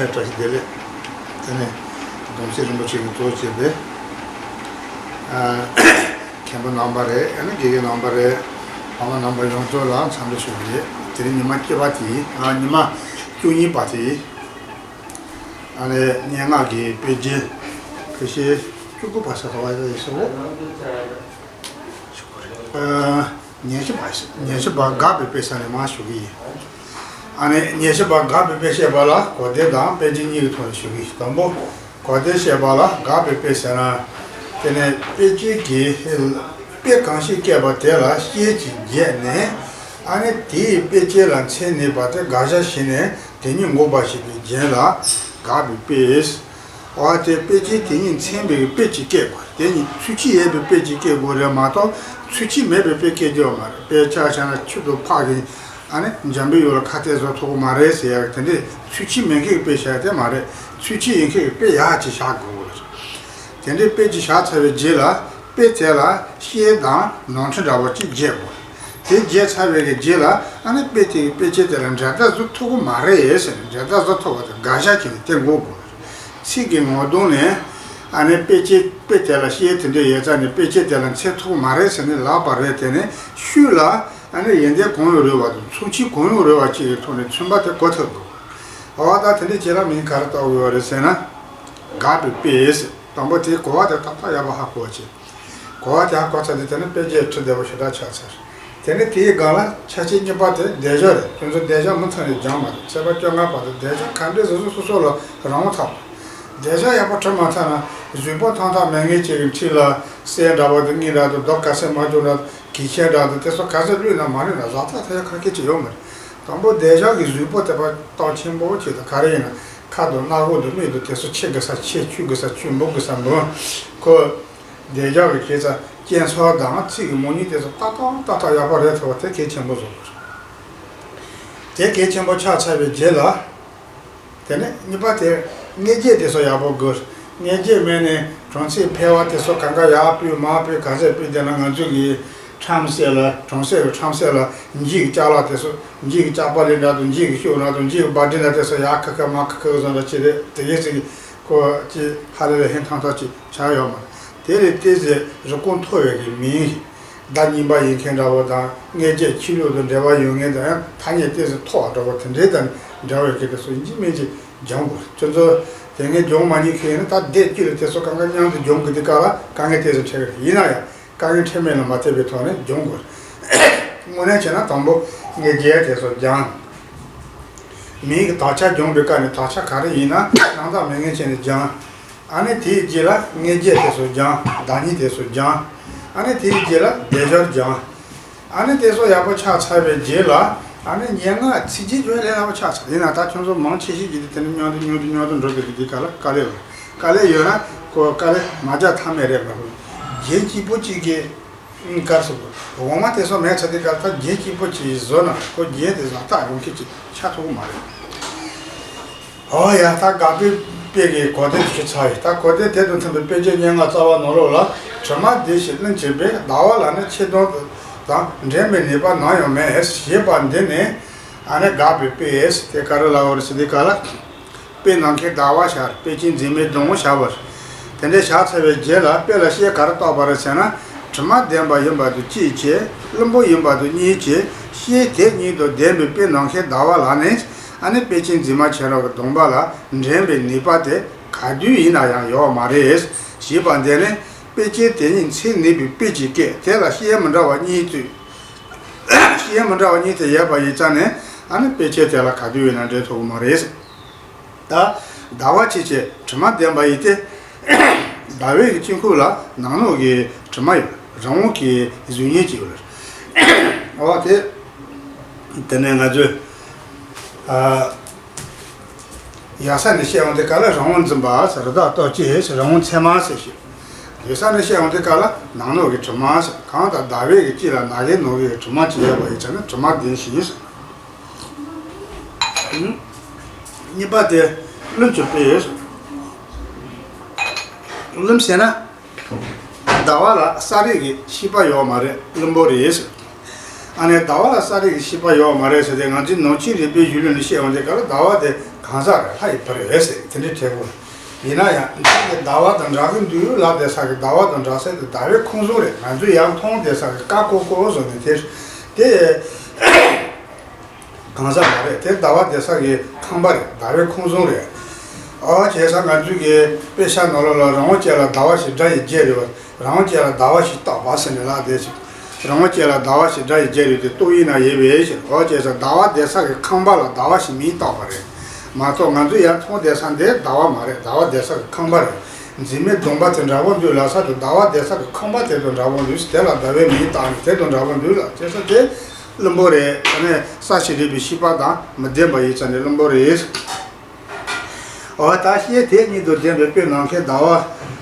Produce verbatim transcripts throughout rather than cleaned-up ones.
བཀྲ་ཤིས་བདེ་ལེགས། དེ་ནས་སྡོམ་མཆོག་རིན་པོ་ཆེ་གིས་གཙོ་བྱས་པའི་ཨ་མཁན་པོ་རྣམ་པ་རེད། ཨ་ནི་དགེ་རྒན་རྣམ་པ་རེད། ཕ་མ་རྣམ་པ་ཡོངས་རྫོགས་ལ་འཚམས་འདྲི་ཞུ་གི་ཡོད། དེ་རིང་ཉི་མ་གཅིག་པ་དེ་ཡིན། ཨ་ཉི་མ་བཅུ་གཉིས་པ་དེ་ཡིན། ཨ་ནི་སྙན་ངག་གི་དཔེ་རྒྱན་ཁ་ཤས་བཅུ་དགུ་པ་ཟེར་བ་ཡིན་ས་བོ། ཉེར་བཞི་པ་ཉེར་བཞི་པ་དགག་པའི་དཔེ་ཟེར་ནས་མར་ཞུ་གི་ཡིན། ཨ་ནི་ཉེར་བཞི་པ་དགག་པའི་དཔེ་བཤད་པ་ལ་གོ་བདེ་དང་དཔེ་ཅན་གཉིས་ཀྱི་ཐོག་ནས་ཞུ་གི་ཡིན། དང་པོ་གོ་བདེ་བཤད་པ་ལ་དགག་པའི་དཔེ་ཟེར་ན། དེ་ནས་དཔེ་ཅན་གྱིས་དཔེ་གང་ཞིག་བཀོད་པ་དེ་ལ་ཤད་ཀྱིས་བརྒྱན་ནས། ཨ་ནི་དེའི་དཔེ་ཅན་ལ་མཚན་ཉིད་པ་དེ་དགག་བྱ་བྱས་ནས་དེ་ཉིད་འགོག་པ་ཞེས་པའི་རྒྱན་ལ་དགག་པའི་དཔེ། འོ་དེ་དཔེ་ཅན་དེ་ཉིད་མཚན་པའི་དཔེ་ཅིག་བཀོད་དགོས། དེ་ཉིད་ཚུལ་ཁྲིམས་ཡོད་པའི་དཔེ་ཅིག་བཀོད་དགོས་རེད་མ་གཏོགས་ཚུལ་ཁྲིམས་མེད་པའི་དཔེ་བཀོད་རྒྱུ་མ་རེད། དཔེ་ཆ་བཞག་ན་ཆུ་དང་ཕག་གིས་ཨ་ནི་འཇམ་པའི་ཡུལ་ལ་ཁ་གཏད་བཟོ་ཐུབ་ཀྱི་མ་རེད་ཟེར་ཡག་དེ་འདྲའི་ཚུལ་ཁྲིམས་མེད་མཁན་གྱི་དཔེ་བཞག་ཡག་དེ་མ་རེད། ཚུལ་ཁྲིམས་ཡོད་མཁན་གྱི་དཔེ་ཡག་ཅིག་བཞག་དགོས་རེད། དེ་འདྲའི་དཔེ་ཅིག་བཞག་ཚར་བའི་རྗེས་ལ་དཔེ་དེ་ལ་ཤད་དང་ནོར་འཁྲུལ་འདྲ་བོ་ཅིག་བརྒྱབ་དགོས། དེ་བརྒྱབ་ཚར་བའི་གི་རྗེས་ལ་ཨ་ནི་དཔེ་དེ་གི་དཔེ་ཅན་དེ་ལ་འགྲེལ་བརྡ་བཟོ་ཐུབ་ཀྱི་མ་རེད་ཟེར་ནས་འགྲེལ་བརྡ་བཟོ་ཐུབ་པ་དང་དགག་བྱ་བྱས་ནས་དེ་འགོག་དགོས། ཚིག་གི་ངོ་གདོང་ནས་ཨ་ནི་དཔེ་ཅན་དཔེ་དེ་ལ་ཤད་དེ་འདྲ་ཡོད་ཙང་ནས་དཔེ་ཅན་དེ་ལ་མཚོན་ཐུབ་ཀྱི་མ་རེད་ཟེར་ནས་ལབ་པ་རེད། དེ་ནས་ཤུལ་ལ་ཨ་ནི་ཡོན་ཏན་གང་ཡང་རུང་བ་དང་མཚུངས་ཆོས་གང་ཡང་རུང་བ་ཅིག་གི་ཐོག་ནས་མཚོན་པ་དེ་གོ་ཐུབ་དགོས། འོ་ད་དེ་འདྲ་བྱས་ན་མིང་ག་རེ་བཏགས་དགོས་པ་རེད་ཟེར་ན། དགག་པའི་དཔེ་ཟེར། དང་པོ་དེའི་གོ་བ་དེ་ཏག་ཏག་ཡག་པོ་ཧ་གོ་བྱས། གོ་བ་དེ་ཧ་གོ་ཚར་དུས་དེ་ནི་དཔེ་རྒྱན་ཁྲི་བདེ་བོ་ཞེ་དྲག་ཆགས་ཚར། དེ་ནི་དེའི་སྒང་ལ་ཆ་ཤས་གཉིས་པ་དེ་སྡེབ་སྦྱོར་རེད། ཁྱོད་ཚོ་སྡེབ་སྦྱོར་མུ་མཐུད་ནས་སྦྱངས་མ་རེད། ཚེག་བར་བཅོ་ལྔ་བར་དུ་སྡེབ་སྦྱོར་ག་འདྲས་བཟོ་སོ་སོ་སོ་ལ་རང་དབང་ཚང་། སྡེབ་སྦྱོར་ཡག་པོ་བྲི་མ་ཚར་ན་གཟུགས་པོ་ཐང་ཐང་མེད་མཁན་ཅིག་གི་འཁྲིས་ལ་གསེར་འདྲ་བོ་དང་དངུལ་འདྲ་དང་རྡོ་དཀར་སེར་དམར་ལྗང་ནག་གོས་ཆེན་འདྲ་དང་དེ་ཚོ་ག་ཚོད་བླུགས་ན་མ་བླུགས་ན་བཟོ་ལྟ་ཐ་ཡག་ག་གེ་ཅིག་ཡོད་མ་རེད། དང་པོ་སྡེབ་སྦྱོར་གྱི་གཟུགས་པོ་དེ་ཕར་སྟོབས་ཆེན་པོ་ཅིག་དང་ག་རེ་ཡིན་ན་ཁ་དང་སྣ་ཁུག་དང་མིག་དང་དེ་ཚོ་ཆེ་དགོས་ས་ཆེ། ཆུང་དགོས་ས་ཆུང་། འབུམ་དགོས་ས་འབུམ། ཁོ་སྡེབ་སྦྱོར་གྱི་ཁྱད་མཚར་སྐྱེ་ཚུལ་དང་ཚིག་གི་མོ་ཉིད་དེ་ཚོ་ཏག་ཏག་ཏག་ཏག་ཡག་པོ་རེད་ཐུབ་པ་དེ་གལ་ཆེན་པོ་བཟོ་དགོས། དེ་གལ་ཆེན་པོ་ཆགས་ཚར་བའི་རྗེས་ལ། དེ་ནས་གཉིས་པ་དེ་མངོན་བརྗོད་དེ་ཚོ་ཡག་པོ་དགོས། མངོན་བརྗོད་མེད་ནས་གྲོང་གསེབ་ཕལ་བ་དེ་ཚོ་གང་ག་ཡར་ཕུད་མར་ཕུད་ག་ཚད་ཕུད་བསྡད་ན་ང་ཚོ་གི་ཁྲོམ་གསེབ་ལ་གྲོང་གསེབ་ཀྱི་ཁྲོམ་གསེབ་ལ་འགྱིག་གི་ཅ་ལག་དེ་ཚོ་འགྱིག་གི་ལྕགས་པ་ལི་འདྲ་དང་འགྱིག་གི་ཤོག་འདྲ་དང་འགྱིག་གི་སྦ་ཏྲི་འདྲ་དེ་ཚོ་ཡར་ཁ་ཁ་མར་ཁ་ཁ་བཟོ་འདྲ་ཅི་རེད། དེ་གའི་ཚིག་གི་ཁོ་ཅི་ཧ་ལས་ལས་ཧིང་ཐང་ཐང་ཅིག་ཆགས་ཡོད་མ་རེད། དེ་ལས་ཏོག་ཙམ་རིན་གོང་མཐོ་བའི་གི་མིང་། བརྡ་རྙིང་པ་ཡིན་མཁན་འདྲ་བོ་དང་མངོན་བརྗོད་ཆོས་ལུགས་དང་འབྲེལ་བ་ཡོད་མཁན་དང་ཡང་ཐ་སྙད་ཏོག་ཙམ་མཐོ་བ་འདྲ་བོ་དེ་འདྲའི་དང་འདྲ་བའི་སྐད་དེ་ཚོ་ཡིན་གཅིག་མིན་གཅིག་སྦྱོང་དགོས། ཁྱོད་ཚོ་དེ་སྔ་སྦྱོང་མ་མྱོང་མཁན་ཡིན་ན་ད་སྡེབ་བཅུ་ལ་དེ་ཚོ་གང་ག་མཉམ་དུ་སྦྱོང་དགོས་དུས་སྐབས་ལ་དཀའ་ངལ་ཏོག་ཙམ་འཕྲད་ཀྱི་རེད། ཡིན་ན་ཡང་དཀའ་ངལ་འཕྲད་མིན་ལ་མ་ལྟོས་པའི་ཐོག་ནས་སྦྱོང་དགོས། དངོས་གནས་བྱས་ན་དང་པོ་མངོན་བརྗོད་དེ་ཚོ་སྦྱང་། མིང་གི་དག་ཆ་སྦྱོང་བའི་སྐབས་ནས་དག་ཆ་ག་རེ་ཡིན་ན་རྣམ་དག་མི་ངན་བྱས་ནས་སྦྱང་། ཨ་ནི་དེའི་རྗེས་ལ་མངོན་བརྗོད་དེ་ཚོ་སྦྱང་། བརྡ་རྙིང་དེ་ཚོ་སྦྱང་། ཨ་ནི་དེའི་རྗེས་ལ་སྡེབ་སྦྱོར་སྦྱང་། ཨ་ནི་དེ་ཚོ་ཡག་པོ་ཆགས་ཚར་བའི་རྗེས་ལ་ཨ་ནི་སྙན་ངག་ཚིག་རྗེས་སྦྱོར་ལས་སླ་པོ་ཆགས་ཚར། ཡིན་ན་ད་ཁྱོད་ཚོ་མང་ཆེ་ཤོས་ཀྱིས་དེ་དེ་ནི་མཉམ་དུ་མཉམ་དུ་མཉམ་དུ་འགྲོ་དགོས་ཀྱི་འདི་ག་ལ་དཀའ་ལས་ཡོད། དཀའ་ལས་ཡོད་ན་ཁོ་དཀའ་ལས་མ་རྒྱག་ཐབས་མེད་རེད་མ་གཏོགས། རྒྱན་གཅིག་པོ་གཅིག་གིས་ག་རེ་ཟེར་དགོས། འོ་མ་དེ་ཚོ་མེད་ཚར་དུས་སྐབས་ད་རྒྱན་གཅིག་པོ་གཅིག་བཟོས་ན་ཁོ་རྒྱན་དེ་ཚོ་ལྟ་ཡོང་མཁན་ཅིག་ཆགས་ཐུབ་ཀྱི་མ་རེད། འོ་ཡ། ད་དགག་པའི་དཔེ་གི་གོ་དོན་ཞུས་ཚར་ཡིན། ད་གོ་དོན་དེ་དང་མཐུན་པའི་དཔེ་ཆའི་སྙན་ངག་རྩ་བ་ནང་ལོགས་ལ། དྲི་མ་ལྡན་ཞིང་བླུན་ཆེ་བས། ཟླ་བ་ལ་ནི་ཆེ་མཐོང་དང་འགྲན་པའི་ནུས་པ་ནམ་ཡང་མེད། ཞེས་པ་འདི་ནི་ཨ་ནི་དགག་པའི་དཔེ་དེ་ག་རེ་ལབ་པ་རེད་ཟེར་དུས་སྐབས་ལ། དཔེ་ནམ་མཁའི་ཟླ་བ་ཤར། དཔེ་ཅན་འཛིན་མའི་སྡོང་བོ་ཤར་བར། དེ་འདྲའི་ཤར་ཚར་བའི་རྗེས་ལ་དཔེ་ལ་ཤད་ག་རེ་བཏགས་པ་རེད་ཟེར་ན། དྲི་མ་ལྡན་པ་ཡིན་པ་དང་གཅིག་བྱས། བླུན་པོ་ཡིན་པ་དང་གཉིས་བྱས། ཤད་དེ་གཉིས་དང་ལྡན་པའི་དཔེ་ནམ་མཁའི་ཟླ་བ་ལ་ནི། ཨ་ནི་དཔེ་ཅན་འཛིན་མ་བྱེ་བྲག་གི་སྡོང་པོ་ལ་འགྲན་པའི་ནུས་པ་དེ་ག་དུས་ཡིན་ན་ཡང་ཡོད་མ་རེད། ཞེས་པ་འདི་ནི་དཔེ་ཅན་དེ་ཉིད་མཚན་ཉིད་པའི་དཔེ་ཅིག་བཀོད། དེ་ལ་ཤད་མི་འདྲ་བ་གཉིས་བཏགས། ཤད་མི་འདྲ་བ་གཉིས་དེ་ཡོད་པ་ཡིན་ཙང་ནས་ཨ་ནི་དཔེ་ཅན་དེ་ལ་ག་དུས་ཡིན་ན་འགྲན་ཐུབ་ཀྱི་མ་རེད། ད་ཟླ་བ་ཆེ་ཆེ་དྲི་མ་ལྡན་པ་ཡིན་ཏེ། ཟླ་བའི་གི་དཀྱིལ་འཁོར་ལ་ནང་ལོགས་ཀྱི་དྲི་མ་ཡོད། རང་དབང་གི་གཟུགས་བརྙན་ཅིག་ཡོད་རེད། འོ་དེ། དེ་ནས་ང་ཚོས་ཨ་ཡག་ས་ནས་བཤད་ཡོང་དུས་སྐབས་ལ་རང་དབང་འཛིན་པ་ཟེར། རི་དྭགས་ལྟོགས་སྐྱེད་ཟེར། རང་དབང་མཚན་མ་ཟེར་ཞིག་ཡོད་ས་ནས་བཤད་ཡོང་དུས་སྐབས་ལ་ནང་ལོགས་ཀྱི་དྲི་མ་ཟེར། གང་ལྟར་ཟླ་བའི་གི་དཀྱིལ་ལ་ནམ་མཁའི་ནང་གི་དྲི་མ་ཅིག་ཡོད་པ་ཡིན་ཙང་ནས་དྲི་མ་ལྡན་ཞིང་ཟེར། གཉིས་པ་དེ་བླུན་ཆེ་བས། བླུན་ཟེར་ན་ཟླ་བ་ལ་ས་རིས་ཀྱི་ཤེས་པ་ཡོད་མ་རེད། བླུན་པོ་རེད། ཨ་ནི་ཟླ་བ་ལ་ས་རིས་ཀྱི་ཤེས་པ་ཡོད་མ་རེད་ཟེར་ཏེ། ང་ཚོའི་ནང་ཆོས་རིག་པའི་གཞུང་ལུགས་ནས་བཤད་ཡོང་དུས་སྐབས་ལ་ཟླ་བ་དེ་ གང་ཟག་རེད། ལྷ་ཡི་བུ་རེད་ཟེར་དེ་འདྲའི་དྲན་གོ། ཡིན་ན་ཡང་འདི་གི་ཟླ་བ་དང་འདྲ་གི་འདུག་ལབ་བསྡད་ས་གི་ཟླ་བ་དང་འདྲ་ས་དེ་ཟླ་བའི་ཁོངས་གཟུང་རེད། ང་ཚོས་ཡར་མཐོང་བསྡད་ས་གི་ཀ་ཀོ་ཀོ་བཟོ་ནས་དེ་དེ་གང་ཟག་མ་རེད། དེ་ཟླ་བ་བསྡད་ས་གི་ཁང་པ་རེད། ཟླ་བའི་ཁོངས་གཟུང་རེད། ཨོ་བྱས་ཙང་ང་ཚོས་ཀྱི་དཔེ་ཆ་ནང་ལོགས་ལ་རི་བོང་ཅན་ལ་ཟླ་བ་ཞེས་སྒྲ་ཡི་རྒྱན་རེད་བ། རི་བོང་ཅན་ལ་ཟླ་བ་ཞེས་བཏགས་པ་ཟེར་ནས་ལབ་བསྡད་ཅིང་། རི་བོང་ཅན་ལ་ཟླ་བ་ཞེས་སྒྲ་ཡི་རྒྱན་རེད་དེ་རྟོགས་ཡིན་ན་ཡིན་པའི་ཕྱིར། ཨོ་བྱས་ཙང་ཟླ་བ་བསྡད་ས་གི་ཁང་པ་ལ་ཟླ་བ་ཞེས་མིང་བཏགས་པ་རེད་མ་གཏོགས། ང་ཚོས་ཡར་མཐོང་བསྡད་ས་འདི་ཟླ་བ་མ་རེད། ཟླ་བ་བསྡད་ས་གི་ཁང་པ་རེད། འཛིན་མའི་སྡོམ་པ་དེ་འདྲ་པོ་འདུག་ལབ་ས་དེ་ཟླ་བ་བསྡད་ས་གི་ཁང་པ་དེ་དང་འདྲ་པོ་འདུག་དེ་ལ་ཟླ་བའི་མིང་བཏགས་ནས་དེ་དང་འདྲ་པོ་འདུག་ལ་བྱས་ཙང་དེ་བླུན་པོ་རེད། ཨ་ནི་ས་ཞིང་རིག་པའི་ཤེས་པ་དང་མི་ལྡན་པ་ཡིན་ཙང་ནས་བླུན་པོ་རེད། འོ་ད་ཤེས་དེ་གཉིས་དང་ལྡན་པའི་དཔེ་ནམ་མཁའི་ཟླ་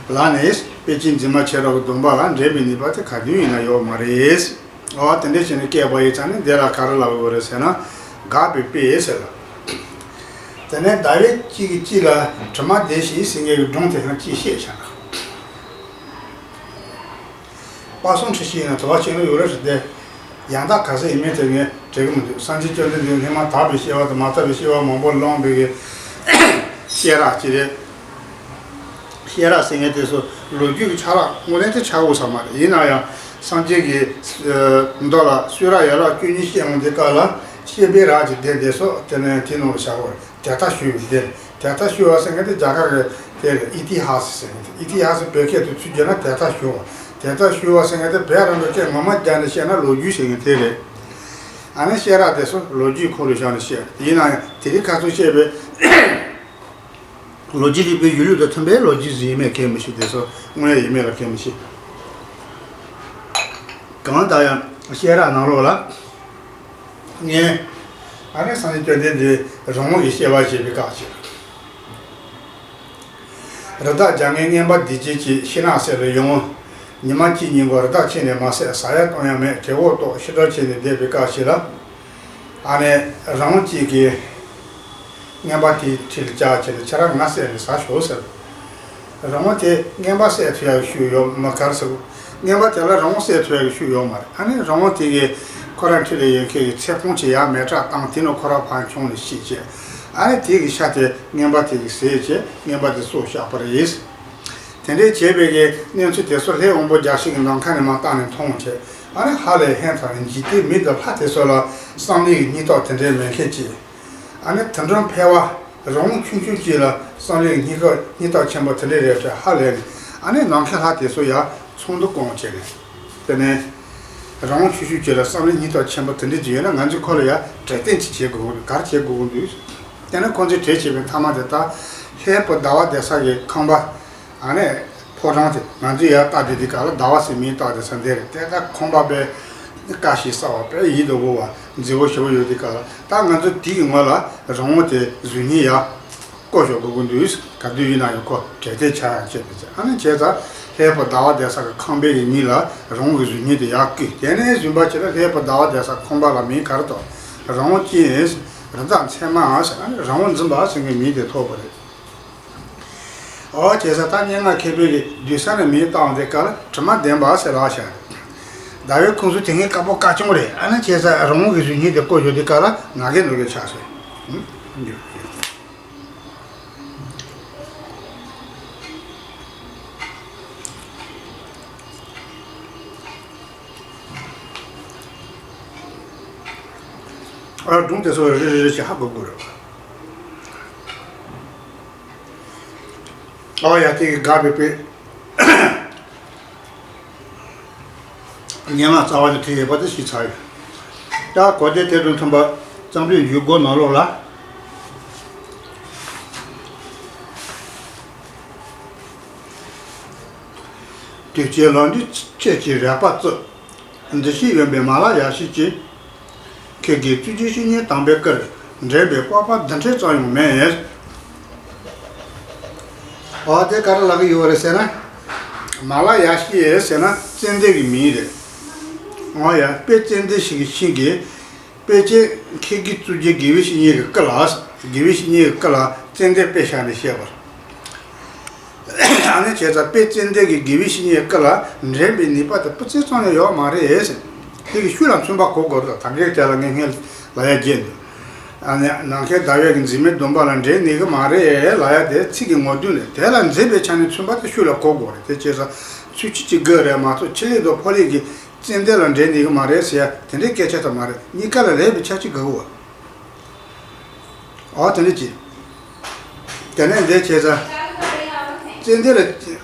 བ་ལ་ནི་དཔེ་ཅན་འཛིན་མ་བྱེ་བྲག་གི་སྡོམ་པ་ལ་འདྲེན་པའི་ནུས་པ་དེ་ག་དུས་ཡིན་ན་ཡོད་མ་རེད། འོ་དེ་འདྲ་བྱས་ནས་བསྐྱེད་པ་ཡིན་ཙང་ནི་དེ་ལ་ག་རེ་ལབ་དགོས་རེད་ཟེར་ན། དགག་པའི་དཔེ་ཟེར་ལ། དེ་ནས་ཟླ་བའི་གཅིག་གིས་གཅིག་ལ་དྲི་མ་བདེ་ཞིང་ཟེར་མཁན་གྱི་སྒྲུང་དེ་ཡང་གཅིག་བཤད་བཞག་ན། དཔག་བསམ་འཁྲི་ཤིང་ཡིན་ན་དུ་བ་ཆེན་པོ་ཡོད་རེད་ཟེར་ཏེ། ཡང་དག་ག་ཚོད་ཡིན་མིན་དེ་ངས་དྲན་གྱི་མི་འདུག་སངས་རྒྱས་བཅོམ་ལྡན་འདས་སྔོན་མ་དག་པའི་སྐྱེ་བ་དང་མ་དག་པའི་སྐྱེ་བ་མང་པོ་བླངས་པའི་གི་བཤད་རགས་ཅིག་རེད། བཤད་རགས་ཟེར་མཁན་དེ་ཚོ་ལོ་རྒྱུས་ཀྱི་ཆ་རགས་དངོས་གནས་དེ་ཆགས་འོས་ས་མ་རེད། ཡིན་ན་ཡང་སངས་རྒྱས་ཀྱི་མདོ་ལ་གསུང་རབ་ཡན་ལག་བཅུ་གཉིས་བཤད་འོང་དུས་སྐབས་ལ་བཤད་པའི་རགས་ཀྱི་སྡེ་དེ་ཚོ་དེ་ནས་དེ་ནང་ལ་བཞག་དགོས་རེད། དེ་ལྟར་ཞུ་བའི་སྡེ། དེ་ལྟར་ཞུ་བ་ཟེར་མཁན་དེ་རྒྱ་གར་གྱི་དེ་རེད། ཨི་ཏི་ཧ་སི་ཟེར་མཁན་དེ། ཨི་ཏི་ཧ་སི་བོད་སྐད་དུ་ཚུར་བསྒྱུར་ན་དེ་ལྟར་ཞུ་བ། དེ་ལྟར་ཞུ་བ་ཟེར་མཁན་དེ་བོད་རང་གི་སྐད་ངོ་མ་སྦྱར་ནས་བཤད་ན་ལོ་རྒྱུས་ཟེར་མཁན་དེ་རེད། ཨ་ནི་བཤད་རགས་དེ་ཚོ་ལོ་རྒྱུས་ཁོ་རུ་བཞག་ནས་བཤད། ཡིན་ན་ཡང་དེ་རིང་ཁ་སང་བཤད་པའི་ལོ་རྒྱུས་རིག་པའི་གཞུང་ལུགས་དང་མཐུན་པའི་ལོ་རྒྱུས་ཟིན་མེད་གལ་མི་ཤེས། དེ་ཚོ་དངོས་ཡོད་ཡིན་མེད་ལ་གལ་མི་ཤེས། གང་ལྟར་ཡང་བཤད་རགས་ནང་ལོགས་ལ། ངས་ཨ་ནི་སངས་རྒྱས་བཅོམ་ལྡན་འདས་རི་བོང་གི་སྐྱེ་བ་བཞེས་པའི་སྐབས་ཤིག་རི་དྭགས་རྒྱ་ངན་ངན་པ་འདི་བྱེད་ཅིག་ཤིང་ནགས་བསད་ལ་ཡོང་། ཉི་མ་གཅིག་གཉིས་འགོར་རི་དྭགས་ཁྱེར་ནས་མ་བསད། ཟ་ཡ་གཏོང་ཡ་མེད། བྲེ་བོ་ལྟོགས་ཤི་འདྲ་བྱས་ནས་བསྡད་པའི་སྐབས་ཤིག་ལ། ཨ་ནི་རི་བོང་གཅིག་གིས་ངན་པ་དེའི་འཁྲིས་ལ་བཅར་བྱས་ནས་ཁྱེད་རང་ང་བསད་ནས་ཟ་ཤོག་ཟེར། རི་བོང་དེ་ངན་པ་བསད་ཐུབ་ཡག་གི་ཤུགས་ཡོད་མ་གར་ཟེར། ངན་པ་དེ་ལ་རི་བོང་བསད་ཐུབ་ཡག་གི་ཤུགས་ཡོད་མ་རེད། ཨ་ནི་རི་བོང་དེ་གིས་ཁོ་རང་འཁྲིས་ལ་ཡོད་མཁན་གྱི་ཚེ་ཕུང་ཅིག་ཡར་མེ་སྲེག་བཏང་། དེ་ནས་ཁོ་རང་ཕར་མཆོང་ནས་ཤི་བྱས། ཨ་ནི་དེ་གི་ཤ་དེ་ངན་པ་དེ་གིས་བཟས་བྱས་ངན་པ་དེ་སྲོག་བཤགས་པ་རེད། དེ་འདྲའི་བྱས་པའི་གི་གནས་ཚུལ་དེ་ཚོ་ལྷའི་དབང་པོ་བརྒྱ་བྱིན་གྱིས་ནམ་མཁའ་ནས་མར་བལྟས་ནས་མཐོང་བྱས། ཨ་ནི་ཧ་ལས་ཧན་ཐང་ནས་འཇིག་རྟེན་མི་དང་ལྷ་དེ་ཚོ་ལ་བསམ་ལུས་ཀྱི་སྙིང་སྟོབས་དེ་འདྲའི་མེད་མཁན་ཅིག་ཨ་ནི་དུད་འགྲོ་ཕལ་པ་རི་བོང་ཆུང་ཆུང་ཅིག་ལ་བསམ་བློའི་སྙིང་སྟོབས་སྙིང་སྟོབས་ཆེན་པོ་དེ་འདྲ་རེད་ཟེར་ཧ་ལས་ནས། ཨ་ནི་ནམ་མཁའི་ལྷ་དེ་ཚོ་ཡར་ཚོགས་འདུ་བསྐོང་བྱས་ནས། དེ་ནས་རི་བོང་ཆུང་ཆུང་ཅིག་ལ་བསམ་བློའི་སྙིང་སྟོབས་ཆེན་པོ་དེ་འདྲ་ཅིག་ཡོད་ན་ང་ཚོས་ཁོ་ལ་ཡར་གྲོས་བསྟུན་ཅིག་བྱེད་དགོས་ཀྱི་རེད། ག་རེ་བྱེད་དགོས་ཀྱི་འདུག་དེ་ནས་ཁོང་ཚོས་གྲོས་བྱས་པའི་མཐའ་མ་དེ་ད་ལྷའི་བུ་ཟླ་བ་བསྡད་ས་གི་ཁང་པ། ཨ་ནི་ཕོ་བྲང་དེ་ང་ཚོས་ཡར་ལྟ་དུས་དེ་ག་ལ་ཟླ་བ་ཟེར་མིང་བཏགས་དེ་ས་འདི་རེད། དེ་ད་ཁང་པ་དཔེ་དཀར་ཞིང་གསལ་བ་དཔེ་ཡིད་དུ་འོང་བ་མཛེས་པོ་ཞེ་པོ་ཡོད་དེ་ག་ལ། ད་ང་ཚོ་དེ་གི་ངོས་ལ་རི་བོང་དེ་གཟུགས་བརྙན་ཡར་བརྐོ་ཞོག་དགོས་ཀྱི་འདུག་ག་དུས་ཡིན་ན་ཡང་ཁོ་གྲོས་བསྟུན་བྱ་ཡང་བྱེད་དེ་ཚེ། ཨ་ནི་བྱས་ཙང་ལྷའི་བུ་ཟླ་བ་བསྡད་ས་གི་ཁང་པའི་གི་མིང་ལ་རི་བོང་གི་གཟུགས་བརྙན་དེ་ཡར་བརྐོས། དེ་ནས་བཟུང་བ་བྱས་ན་ལྷའི་བུ་ཟླ་བ་བསྡད་ས་ཁང་པ་ལ་མིང་ག་རེ་བཏགས། རི་བོང་ཅན་ཟེར། ཨ་ནི་རི་བོང་འཛིན་པ་ཟེར་མཁན་མིང་དེ་ཐོགས་པ་རེད། ཨོ་བྱས་ཙང་ད་སྙན་ངག་མཁས་པའི་གི་བསྡུས་ས་ནས་མིང་བཏགས་དེ་ག་ལ་དྲི་མ་ལྡན་པ་ཟེར་ལབ་བྱ། ཟླ་བའི་ཁོངས་སུ་དེ་སྔའི་དཀར་པོ་དཀར་ཆུང་རེད། ཨ་ནི་བྱས་ཙང་རི་བོང་གི་གཟུགས་བརྙན་དེ་བརྐོས་ཡོད་དེ་ག་ལ་ང་རྒྱལ་ནོར་གྱི་ཆགས་སོང་། ཨ་སྒྲུང་དེ་ཚོ་རེ་རེ་རེ་བྱས་ཧ་གོ་དགོས་རེད། ཨོ་ཡ་དེ་གི་དགག་པའི་དཔེ། སྙན་ངག་རྩ་བ་ནས་བྲིས་ཡོད་པ་དེ་ཞིག་ཚར་ཡོད། ད་གོ་བདེ་དེ་དང་མཐུན་པ་བརྩམས་པའི་འཇུག་སྒོ་ནང་ལོགས་ལ། དུས་ཀྱི་ལམ་འདི་ཁྱེད་ཀྱི་རེག་པ་གཙུག་འདི་ཞིག་ཡོད་པའི་མ་ལ་ཡ་ཤི་ཅི། ཁྱེད་ཀྱི་གཙུག་གི་བཤེས་གཉེན་དམ་པའི་བཀུར། འདྲེན་པའི་སྤོབས་པ་འདི་འདྲ་ཙམ་ཡང་མེད། འོ་དེ་ག་རེ་ལབ་ཀྱི་ཡོད་རེད་ཟེར་ན། མ་ལ་ཡ་ཤི་ཟེར་ན་ཙན་དན་གྱི་མིང་རེད། འོ་ཡ་དཔེ་ཙན་དན་ཞིག་གི་ཤིང་གི། དཔེ་ཅན་ཁྱེད་ཀྱི་གཙུག་གི་དགེ་བའི་བཤེས་གཉེན་གྱི་སྐུ་ལ། དགེ་བའི་བཤེས་གཉེན་གྱི་སྐུ་ལ་ཙན་དན་དཔེ་བཞག་ནས་བཤད་པ། ཨ་ནི་བྱས་ཙང་དཔེ་ཙན་དན་གྱི་དགེ་བའི་བཤེས་གཉེན་སྐུ་ལ་འདྲེན་པའི་ནུས་པ་དེ་སྤུ་རྩེ་ཙམ་ཡང་ཡོད་མ་རེད་ཟེར། དེ་གི་ཤུགས་ལ་མཚོན་པ་གོ་དགོས་རེད། ད་གེ་དེ་ལ་ངས་སྔོན་ལ་ཡ་བརྗེད་འདུག་ཨ་ནི་ནམ་མཁའི་ཟླ་བའི་གི་འཛིན་མའི་སྡོམ་པ་ལ་འགྲན་ནུས་ཀྱི་མ་རེད་ལབ་ཡ་དེ་ཚིག་གི་ངོ་དོན་ལས་དེ་ལ་འཛིན་པའི་ཆ་ནས་མཚོན་པ་དེ་ཤུགས་ལ་གོ་དགོས་རེད། དེ་བྱས་ཙང་ཚུལ་ཁྲིམས་ཀྱི་དགེ་རེད་མ་གཏོགས་ཕྱི་ལུགས་དང་ཕོ་ལུགས་ཀྱི་ཙན་དན་ལ་འགྲན་ནུས་ཀྱི་མ་རེད་ཟེར་ཡ་དེ་འདྲའི་སྐད་ཆ་དེ་མ་རེད། གཉིས་ཀ་ལ་ལེགས་པའི་ཆ་གཅིག་དགོས་གོ། ཨོ་དེ་འདྲ་ཅིག་དེ་ནས་འདི་བྱས་ཙང་ཙན་དན་ལ་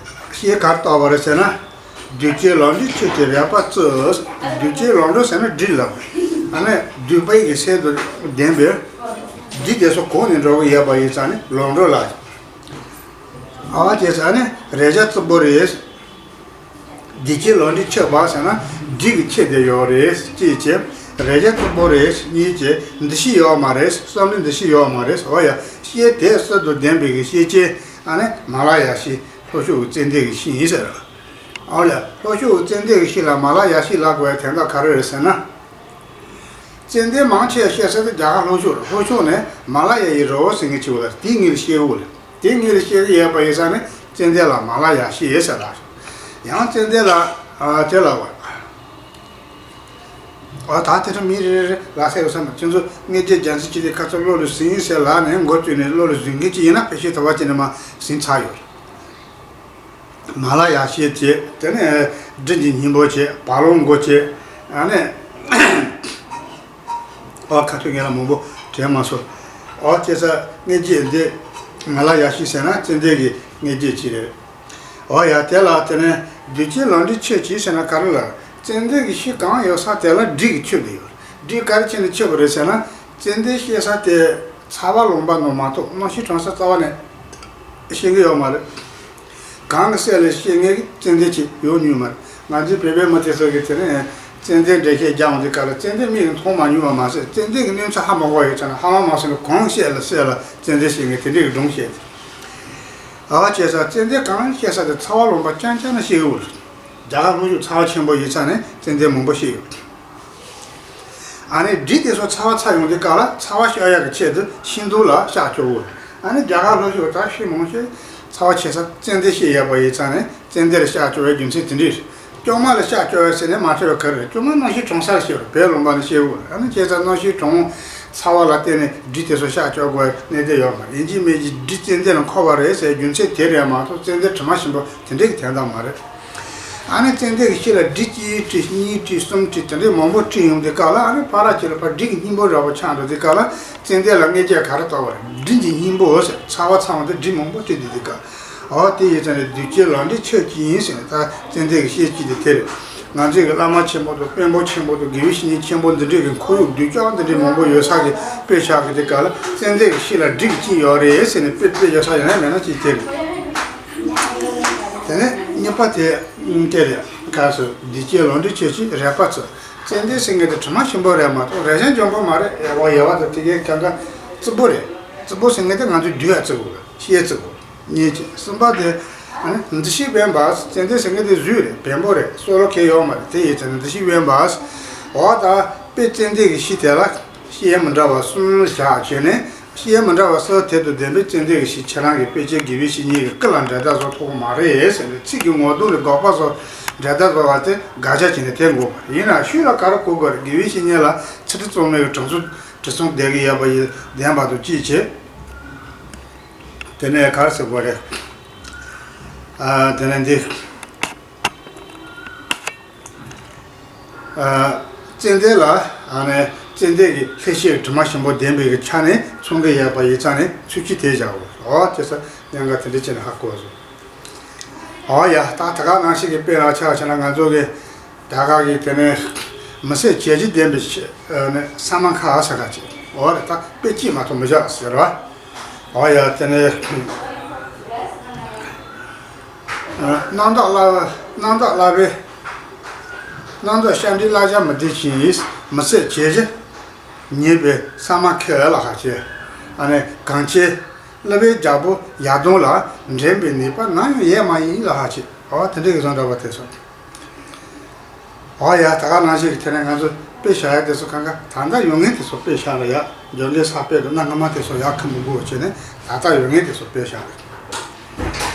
ཞེས་ག་རེ་བཏགས་པ་རེད་ཟེར་ན། བདུད་ཀྱི་ལམ་འདྲེན་ཆོས་ཀྱི་རས་པ་བཙུགས། བདུད་ཀྱི་ལམ་འགྲོ་ཟེར་ན་སྒྲིག་ལ། ཨ་ནི་བདུད་པའི་གི་སེལ་དུ་ལྡན་པའི་སྒྲིག་དེ་ཚོ་གོང་ནས་འགྲོ་གི་ཡོད་པ་ཡིན་ཙང་ནི་ལམ་འགྲོ་ལ། ཨ་བ་བྱས་ཙང་ནི་རས་ཆ་བཙུགས་པོ་རེད། བདུད་ཀྱི་ལམ་འདྲེན་ཆོས་པ་ཟེར་ན་སྒྲིག་གི་ཆེད་དུ་ཡོད་རེད། གཅིག་བྱས་རས་ཆ་བཙུགས་པོ་རེད། གཉིས་བྱས་འདུ་ཤེས་ཡོད་མ་རེད། བསམ་བློ་འདུ་ཤེས་ཡོད་མ་རེད། འོ་ཡ་ཤེས་དེ་གསར་དུ་ལྡན་པའི་གི་ཤེས་བྱེད་ཨ་ནི་མ་ལ་ཡ་ཤེས། ལྷོ་ཕྱོགས་ཀྱི་ཙན་དན་གྱི་ཤེས་ཡིན་ཟེར། ཨོ་ལ་ལྷོ་ཕྱོགས་ཀྱི་ཙན་དན་གྱི་ཤེས་ལ་མ་ལ་ཡ་ཤེས་ལབ་དགོས་པའི་དོན་དག་ག་རེ་རེད་ཟེར་ན། ཙན་དན་མང་ཆེ་བཤད་ས་དེ་རྒྱ་གར་ལྷོ་ཕྱོགས་རེད། ལྷོ་ཕྱོགས་ནས་མ་ལ་ཡ་ཡི་རི་བོ་ཟེར་མཁན་ཅིག་ཡོད་རེད། དེའི་ངོས་ལ་བཤད་ཡོད་རེད། དེའི་ངོས་ལ་བཤད་ཀྱི་ཡོད་པ་ཡིན་ཙང་ནི་ཙན་དན་ལ་མ་ལ་ཡ་ཤེས་ཡོད་ཟེར་ལ། ཡང་ཙན་དན་ལ་ཨ་དེ་ལ་བ། ཨ་ད་དེ་འདྲ་མི་རེ་རེ་ལ་ཟེར་ཡོད་ས་མ། ཁྱེད་ཚོ་མངོན་བརྗོད་རྒྱལ་མཚན་གྱི་དེ་ཁ་ཚོ་བློ་ལ་ཟིན་ཟེར་ལ་ནས་མགོ་བཙུགས་ནས་བློ་ལ་ཟིན་མཁན་ཅིག་ཡིན་ན་ཕལ་ཆེར་ད་བ་ཅིག་ནས་མ་ཟིན་ཚར་ཡོད་རེད། མ་ལ་ཡ་ཤེས་བྱས། དེ་ནས་སྒྲིག་གི་སྙིང་པོ་བྱས། བ་ལང་མགོ་བྱས། ཨ་ནས་ཨ་ཁ་ཐུག་ངེད་ལ་མང་པོ་དྲན་མ་སོང་། ཨོ་ཁྱེད་ས་མངོན་བརྗོད་འདི་མ་ལ་ཡ་ཤེས་ཟེར་ན་ཙན་དན་གྱི་མངོན་བརྗོད་ཅིག་རེད། ཨོ་ཡ་དེ་ལ་དེ་ནས་བདུད་ཀྱི་ལམ་འདྲེན་ཆོས་ཅིག་ཟེར་ན་ག་རེ་ལ། ཙན་དན་གྱི་ཤེས་གང་ཡོད་ས་དེ་ལ་སྒྲིག་གི་ཆོད་དེ་ཡོད། སྒྲིག་ག་རེ་བྱས་ནས་ཆོད་པ་རེད་ཟེར་ན། ཙན་དན་ཤེས་ས་དེ་ཚ་བ་ལངས་པ་ནང་མ་གཏོགས་རྣམ་ཤེས་གྲོལ་ས་རྩ་བ་ནས་ཤེས་ཀྱི་ཡོད་མ་རེད། གང་གི་སྲས་ལ་ཤེས་མཁན་གྱི་ཙན་དན་ཅིག་ཡོང་མྱོང་མ་རེད། ང་ཚོའི་བོད་པའི་མི་དེ་ཚོ་གིས་དེ་ནས་ཙན་དན་འགྲེལ་བཤད་རྒྱག་འོང་དུས་སྐབས་ལ་ཙན་དན་མིག་གིས་མཐོང་མ་མྱོང་བ་མ་ཟད། ཙན་དན་གྱི་གནས་ཚུལ་ཧ་མ་གོ་བའི་ཆ་ནས་ཧ་མ་མ་སོང་ནས་གང་སྲས་ལ་སྲས་ལ་ཙན་དན་ཤེས་མཁན་དེ་འདྲའི་སྒྲུང་བཤད་དེ། ཨ་བ་བྱས་ཙང་ཙན་དན་གང་ཤེས་ས་དེ་ཚ་བ་ལངས་པ་རྐྱང་རྐྱང་ན་ཤེས་གི་འོ། རྒྱ་གར་ལྷོ་ཕྱོགས་ཚ་བ་ཆེན་པོ་ཡིན་ཙང་ནས་ཙན་དན་མང་པོ་ཤེས་ཡོད། ཨ་ནི་སྒྲིག་དེ་ཚོ་ཚ་བ་ཚ་ཡོང་དུས་སྐབས་ལ་ཚ་བ་གཤག་ཡག་གི་ཆེད་དུ་ཤིང་སྡོང་ལ་གཤག་བཅུག་གོ། ཨ་ནི་རྒྱ་གར་ལྷོ་ཕྱོགས་ད་ཤིང་མང་ཤོས་ཚ་བ་ཆེ་ས་ཙན་དན་ཤེས་ཡོད་པ་ཡིན་ཙང་ནས་ཙན་དན་ལ་གཤག་བཅུག་པའི་རྒྱུ་མཚན་དེ་འདྲ་རེད། སྐྱོ་མ་ལ་གཤག་བཅུག་པ་ཟེར་ནས་མ་ཁྲེལ་བ་ག་རེ་རེད། སྐྱོ་མ་རྣམ་ཤེས་གྲོལ་ས་ལ་ཤེས་རེད། བོད་ལུང་པ་ནས་ཤེས་གོ། ཨ་ནི་བྱས་ཙང་རྣམ་ཤེས་གྲོལ་ཚ་བ་ལ་བརྟེན་ནས་སྒྲིག་དེ་ཚོ་གཤག་བཅུག་དགོས་གནད་དོན་ཡོད་མ་རེད། ཡིན་གཅིག་མིན་གཅིག་སྒྲིག་ཙན་དན་ལ་འཁོར་བ་རེད་ཟེར་རྒྱུ་མཚན་དེ་རེད་མ་གཏོགས་ཙན་དན་དྲི་མ་ཞིམ་པོ་དེ་འདྲའི་གི་དོན་དག་མ་རེད། ཨ་ནི་ཙན་དན་གྱི་ཤེས་ལ་སྒྲིག་གཅིག་བྲིས་གཉིས་བྲིས་གསུམ་བྲིས་དེ་འདྲའི་མང་པོ་བྲིས་ཡོང་དུས་སྐབས་ལ། ཨ་ནི་ཕར་ར་ཁྱེད་ལ་ཕར་སྒྲིག་གི་སྙིང་པོ་འདྲ་པོ་ཆགས་འགྲོ་དུས་སྐབས་ལ་ཙན་དན་ལ་མངོན་བརྗོད་ག་རེ་བཏགས་པ་རེད། སྒྲིག་གི་སྙིང་པོ་ཟེར། ཚ་བ་ཚ་བ་དེ་སྒྲིག་མང་པོ་བྲིས་དུས་དུས་སྐབས། འོ་དེ་ཡིན་ཙང་ནས་བདུད་ཀྱི་ལམ་འདྲེན་ཆོས་ཅིག་ཡིན་ཟེར་ནས་ད་ཙན་དན་གྱི་ཤེས་ཀྱི་དེ་དེ་རེད། ང་ཚོའི་གི་བླ་མ་ཆེན་པོ་དང་དཔོན་པོ་ཆེན་པོ་དང་དགེ་བའི་བཤེས་གཉེན་ཆེན་པོ་འདི་འདྲའི་གི་ཁོར་ཡུག་གདུལ་བྱ་འདི་འདྲའི་མང་པོ་ཡོད་ས་གི་དཔེ་ཆ་གི་དེ་ག་ལ་ཙན་དན་གྱི་ཤེས་ལ་སྒྲིག་གི་ཅིག་ཡོད་རེད་ཟེར་ནས་དཔེ་དཔེ་ཡོད་ས་ཡོད་ན་མེད་ན་ཅིག་དེ་རེད། དེ་ནས་གཉིས་པ་དེ་དེ་རེད། ག་སོ་བདུད་ཀྱི་ལམ་འདྲེན་ཆོས་ཅིག་རས་པ་བཙུགས། ཙན་དན་ཟེར་མཁན་དེ་དྲི་མ་ཞིམ་པོ་རེད་མ་གཏོགས་རས་ཆ་འཇམ་པོ་མ་རེད། ཡ་བ་ཡ་བ་དང་དེ་གའི་གང་ག་རྩུབ་པོ་རེད། རྩུབ་པོ་ཟེར་མཁན་དེ་ང་ཚོས་སྡུག་ཡ་བརྩི་དགོས་རེད། ཤེས་བརྩི་དགོས། གཉིས་བྱས། གསུམ་པ་དེ་ཨ་ནི་འདུ་ཤེས་དབེན་པ། ཙན་དན་ཟེར་མཁན་དེ་བཟོས་རེད། བེམ་པོ་རེད། སོ་ལོ་ཁེ་ཡོད་མ་རེད། དེ་ཡིན་ཙང་ནི་འདུ་ཤེས་དབེན་པ། འོ་ད་དཔེ་ཙན་དན་གྱི་ཤེས་དེ་ལ་ཤེས་ཡོན་མི་འདྲ་བ་གསུམ་བཞག་བྱས་ནས། ཤེས་ཡོན་མི་འདྲ་བ་གསུམ་དེ་དང་ལྡན་པའི་ཙན་དན་གྱི་ཤེས་ཁྱེད་རང་གི་དཔེ་ཆའི་དགེ་བའི་བཤེས་གཉེན་གྱི་སྐུ་ལ་འགྲན་ཟླ་བཟོ་ཐུབ་ཀྱི་མ་རེད་ཟེར་ནས། ཚིག་གི་ངོ་གདོང་ལས་དགག་པ་བཟོ་འགྲན་ཟླ་བཟོ་བ་དེ་དགག་བྱ་བྱས་ནས་འཐེན་དགོས་པ་རེད། ཡིན་ན་ཤུགས་ལ་ག་རེ་གོ་དགོས་རེད། དགེ་བའི་བཤེས་གཉེན་ལ་ཚིག་འབྲུ་གཙང་མའི་གི་དྲང་སྲོང་དྲི་བསུང་ལྡན་གྱི་ཡོད་པ་ཡིན་ལྡན་པ་དང་གཅིག་བྱས། དེ་ནས་ག་རེ་ཟེར་དགོས་རེད། ཨ་དེ་ནས་འདི། ཨ་ཙན་དན་ལ་ཨ་ནི་ཙན་དན་གྱི་ལྷད་ཤེས་དྲི་མ་ཞིམ་པོ་ལྡན་པའི་གི་ཆ་ནས་མཚོན་གྱི་ཡོད་པ་ཡིན་ཙང་ནས་ཚུལ་གྱིས་དེ་བཞག་འོ། ཨོ་དེ་ཚོ་ཉན་ག་དེ་འདྲ་བྱས་ནས་ཧ་གོ་སོང་། ཨོ་ཡ། ད་ད་ག་ནང་བཞིན་གྱི་དཔེ་ལ་ཆ་བཞག་ན་ང་ཚོ་གི་ད་ག་གི་དེ་ནས་མི་ཟད་བྱེད་བཞིན་ལྡན་པའི་ཨ་ནི་ས་མ་ཁ་ཟེར་ག་ཅིག་འོ་རེད། ད་དཔེ་གཅིག་མ་གཏོགས་མི་བཞག་ཟེར་བ། ཨོ་ཡ། དེ་ནས་རྣམ་དག་བསླབ་རྣམ་དག་བསླབ་པའི་རྣམ་དག་ཤ་འདྲེའི་བསླབ་བྱ་མི་བདེ་ཞིང་མི་ཟད་བྱེད་བཞིན་ཉེས་པའི་ས་མ་ཁེ་ལ་ཧ་ཆེ། ཨ་ནི་གང་ཆེ། བསླབ་པའི་རྒྱལ་པོ་ཡར་ལྡོང་ལ་འགྲན་པའི་ནུས་པ་ནམ་ཡང་ཡོད་མ་ཡིན་ལ་ཧ་ཆེ། ཨོ་དེ་འདྲའི་གི་བཟང་འདྲ་བ་དེ་སོང་། ཨོ་ཡ། ད་ག་ནང་བཞིན་གྱི་དེ་ནས་ང་ཚོ་དཔེ་བཞག་ཡ་དེ་ཚོ་གང་ག་ད་ལྟ་ཡོད་ངེས་དེ་ཚོ་དཔེ་བཞག་ལ་ཡ། འཇོན་གྱི་ས་དཔེ་དང་གནའ་སྔ་མ་དེ་ཚོ་ཡག་ཁ་མི་དགོས་བྱས་ནས་ད་ལྟ་ཡོད་ངེས་དེ་ཚོ་དཔེ་བཞག་རེད།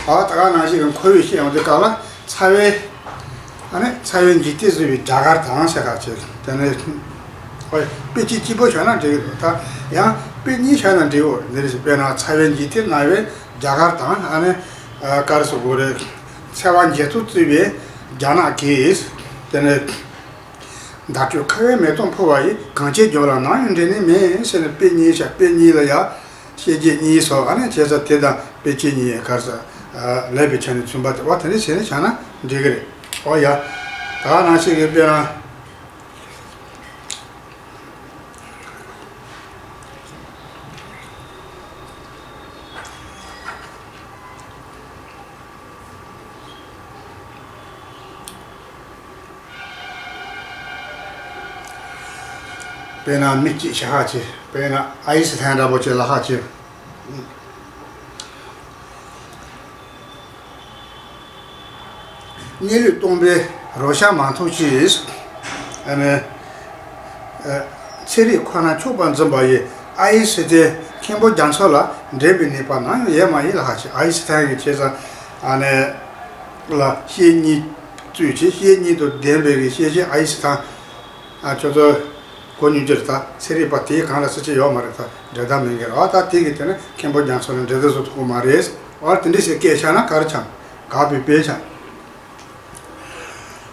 ཨོ་ད་ག་ནང་བཞིན་གྱི་ཁོར་ཡུག་བཤད་ཡོང་དུས་སྐབས་ལ་ཚ་བའི་ཨ་ནི་ཚ་བའི་འཇིག་རྟེན་བཟོས་པའི་རྒྱ་གར་དང་ཟེར་ག་བྱས། དེ་ནས་ཨོ་དཔེ་ཅིག་གཅིག་པོ་བྱས་ན་འགྲིག་གི་འདུག་ད་ཡང་ དཔེ་གཉིས་བྱས་ན་འགྲིག་འོ། འདི་རེད། དཔེར་ན་ཚ་བའི་འཇིག་རྟེན་ན་བའི་རྒྱ་གར་དང་། ཨ་ནི་ཨ་ག་རེ་ཟེར་དགོས་རེད། ཚ་བ་འཇལ་དུ་བརྩིས་པའི་རྒྱ་ནག་གིས། དེ་ནས། བརྡ་སྤྲོད་ཁ་བའི་མེ་ཏོག་འཕོ་བ་ཡིས། གངས་ཅན་ལྗོངས་ལ་ནམ་ཡང་འབྲལ་ནི་མེད་ཟེར་ནས། དཔེ་གཉིས་བྱས། དཔེ་གཉིས་ལ་ཡ་བཤད་རྒྱན་གཉིས་སོགས། ཨ་ནི་བྱས་ཙང་དེ་དང་དཔེ་ཅན་གཉིས་ག་རེ་ཟེར། ལེགས་པའི་ཆ་ནས་མཚོན་པ་དེ། འོ་དེ་འདྲ་བྱས་ནས་བྱས་ན་འགྲིག་གི་རེད། འོ་ཡ། ད་ནང་བཞིན་གྱི་དཔེར་ན། དཔེར་ན་མི་གཅིག་ཤ་ཁ་ཆེ། དཔེར་ན་ཨའི་སི་ཐན་འདྲ་པོ་ཅིག་ལ་ཁ་ཆེ། གནས་ལུགས་སྟོང་པའི་རོ་ཤ་མ་འཐུང་ཞིག་ཨ་ནི། ཨ། ཚན་རིག་ཁོ་ན་ཆོག་པར་འཛིན་པ་ཡིས། ཨའི་སི་ཐན་མཁན་པོ་རྒྱ་མཚོ་ལ་འགྲན་པའི་ནུས་པ་ནམ་ཡང་ཡོད་མ་ཡིན་ལ་ཁ་ཆེ། ཨའི་སི་ཐན་གྱི་བྱས་ཙང་ཨ་ནི་ལ་བཤེས་གཉེན་བཙུན་ཆེ། བཤེས་གཉེན་དང་ལྡན་པའི་གི་བཤེས་གཉེན་ཨའི་སི་ཐན། ཨ། ཁྱོད་ཚོ་གོ་མྱོང་རྒྱུ་རེད། ད་ཚན་རིག་པ་དེའི་སྒང་ལ་སུ་གཅིག་ཡོད་མ་རེད། ད་འགྲན་ཟླ་མེད་མཁན་རེད། ཨ། ད་དེ་གི་དེ་ནི་མཁན་པོ་རྒྱ་མཚོ་ལ་འགྲན་ཟླ་བཟོ་ཐུབ་ཀྱི་མ་རེད། ཨ། དེ་འདྲ་ཞིག་སྐད་ཆགས་ན་ག་རེ་ཆགས། དགག་པའི་དཔེ་ཆགས།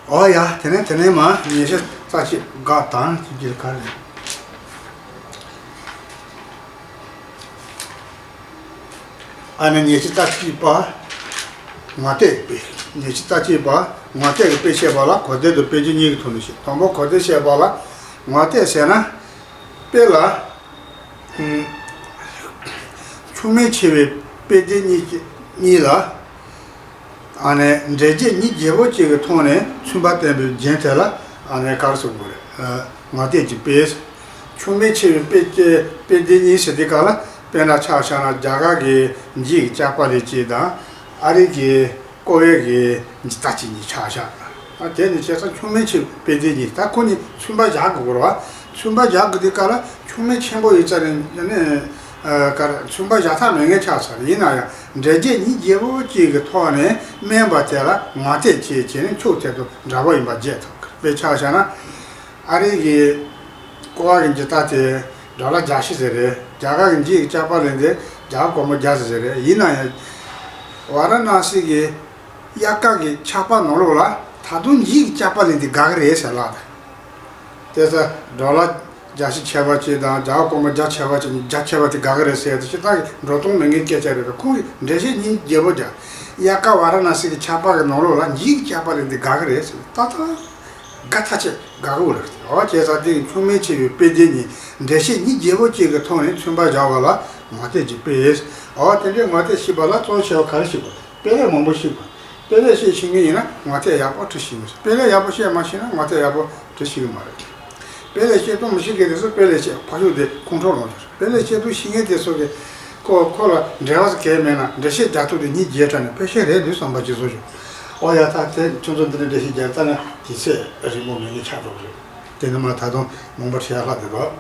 ཨོ་ཡ། དེ་ནས་དེ་ནས་མ་ཉེར་བཞི་རྩ་གཅིག་དགག་དང་ཅི་བྱེད་ག་རེ། ཨ་ནི་ཉེར་བཞི་རྩ་གཅིག་པ་ངོ་བསྟོད་ཀྱི་དཔེ། ཉེར་བཞི་རྩ་གཅིག་པ་ངོ་བསྟོད་ཀྱི་དཔེ་བཤད་པ་ལ་གོ་བདེ་དང་དཔེ་ཅན་གཉིས་ཀྱི་ཐོག་ནས་བཤད། དང་པོ་གོ་བདེ་བཤད་པ་ལ་ངོ་བསྟོད་ཟེར་ན། དཔེ་ལ། ཨུམ། ཆུང་མིན་ཆེ་བའི་དཔེ་དེ་གཉིས་ཀྱི་གཉིས་ལ། ཨ་ནི་འགྲེལ་བྱེད་གཉིས་བརྗེ་པོ་གཅིག་གི་ཐོག་ནས་མཚུངས་པ་བསྟན་པའི་རྒྱན་དེ་ལ་ཨ་ནི་ག་རེ་ཟེར་དགོས་རེད། ཨ། ངོ་བསྟོད་ཀྱི་དཔེ། ཆུང་མིན་ཆེ་བའི་དཔེ་ཅན་དཔེ་དེ་གཉིས་ཟེར་དུས་སྐབས་ལ། དཔེར་ན་ཆ་བཞག་ན་རྒྱ་གར་གྱི་འཇིགས་ཀྱི་སྐྱག་པ་ལེན་ཅིག་དང་། ཨ་རི་གི་ཀོ་ཝེ་གི་འཇིགས་སྐྲག་ཅིག་གཉིས་ཆ་བཞག། ཨ། དེ་ནི་བྱས་ཙང་ཆུང་མིན་ཆེ་བའི་དཔེ་དེ་གཉིས། ད་ཁོ་གཉིས་མཚུངས་པ་བཞག་དགོས་རེད་བ། མཚུངས་པ་བཞག་དགོས་དུས་སྐབས་ལ་ཆུང་མིན་ཆེན་པོ་ཡིན་ཙང་ནི་ནི། ཨ། ག་རེ། མཚུངས་པ་བཞག་ཐབས་མེད་མཁན་ཆགས་ཚར། ཡིན་ན་ཡང་འགྲེལ་བྱེད་གཉིས་བརྗེ་པོ་གཅིག་གི་ཐོག་ནས་སྨན་པ་དེ་ལ་ངོ་བསྟོད་བྱས་བྱས་ནས་ཕྱོགས་དེ་དང་འདྲ་པོ་ཡིན་པ་བརྗོད་ཐུབ། དཔེར་ཆ་བཞག་ན། ཨ་རི་གི་ཀོ་ཝེ་གི་འཇིགས་སྐྲག་དེ་ཌོ་ལར་བརྒྱད་ཅུ་ཟེར་རེད། རྒྱ་གར་གི་འཇིགས་ཀྱི་སྐྱག་པ་ལེན་དེ་རྒྱ་གར་སྒོར་མོ་བརྒྱ་ཟེར་ཟེར་རེད། ཡིན་ན་ཡང་ཝཱ་ར་ཎ་སི་གི་དབྱར་ཁ་གི་ཆར་པ་ནང་ལོགས་ལ་ད་དུང་འཇིགས་ཀྱི་སྐྱག་པ་ལེན་དེ་དགའ་གི་རེད་ཟེར་ལབ་དང་། དེ་ཚོ་ཌོ་ལར་བརྒྱད་ཅུ་ཆད་པ་ཅིག་དང་རྒྱ་གར་སྒོར་མོ་བརྒྱ་ཆད་པ་ཅིག་བརྒྱ་ཆད་པ་དེ་དགའ་གི་རེད་ཟེར་དེ་སྤྱིར་བཏང་གི་འགྲོ་སྟངས་མེད་མཁན་སྐད་ཆ་རེད་པས། ཁོང་གིས་འགྲེལ་བཤད་གཉིས་བརྗེ་པོ་བརྒྱབ། དབྱར་ཁ་ཝཱ་ར་ཎ་སི་གི་ཆར་པ་གི་ནང་ལོགས་ལ་འཇིགས་ཀྱི་སྐྱག་པ་ལེན་དེ་དགའ་གི་རེད་ཟེར། ཏག་ཏག་དགའ་ཐག་ཆོད། དགའ་གི་རེད། འོ་བྱས་ཙང་དེ་ཆུང་མིན་ཆེ་བའི་དཔེ་དེ་གཉིས་འགྲེལ་བཤད་གཉིས་བརྗེ་པོ་གཅིག་གི་ཐོག་ནས་མཚུངས་པ་བཞག་པ་ལ་ངོ་བསྟོད་ཀྱི་དཔེ། འོ་དེ་འདྲའི་ངོ་བསྟོད་ཤེས་པ་ལ་གཙོ་ཆེ་བ་ག་རེ་ཤེས་དགོས། དཔེ་ལེགས་མང་པོ་ཤེས་དགོས། དཔེ་ལེགས་བཤད་ཤེས་མཁན་ཡིན་ན་ངོ་བསྟོད་ཡག་པོ་འབྲི་ཤེས་ཀྱི་རེད། དཔེ་ལེགས་ཡག་པོ་བཤད་མ་ཤེས་ན་ངོ་བསྟོད་ཡག་པོ་འབྲི་ཤེས་ཀྱི་མ་རེད། དཔེ་ལེགས་བཤད་སྟངས་མི་ཤེས་མཁན་དེ་ཚོ་དཔེ་ལེགས་བཤད་ཕར་ཞོག་དེ་ཁོང་ཁྲོ་ལངས་ཀྱི་རེད། དཔེ་ལེགས་བཤད་སྟངས་ཤེས་མཁན་དེ་ཚོ་གི་ཁོ་ཁོ་ལ་འབྲེལ་བ་ཟེར་གང་ཡང་མེད་ན་འགྲེལ་བཤད་རྒྱག་ཐུབ་དེ་གཉིས་བརྗེས་དྲགས་ནས་དཔེ་བཤད་རེད་འདུག་བསམ་པ་ཅིག་བཟོ་བྱུང་། ཨོ་ཡ། ད་དེ་ཁྱོད་ཚོ་འདི་ནས་འགྲེལ་བཤད་རྒྱག་ད་ང་དུས་ཚོད་རིང་པོ་མེད་མཁན་ཆགས་འགྲོ་གི་རེད། དེ་ནི་མ་ད་དུང་མང་པོ་བཤད་ལྷག་བསྡད་འདུག་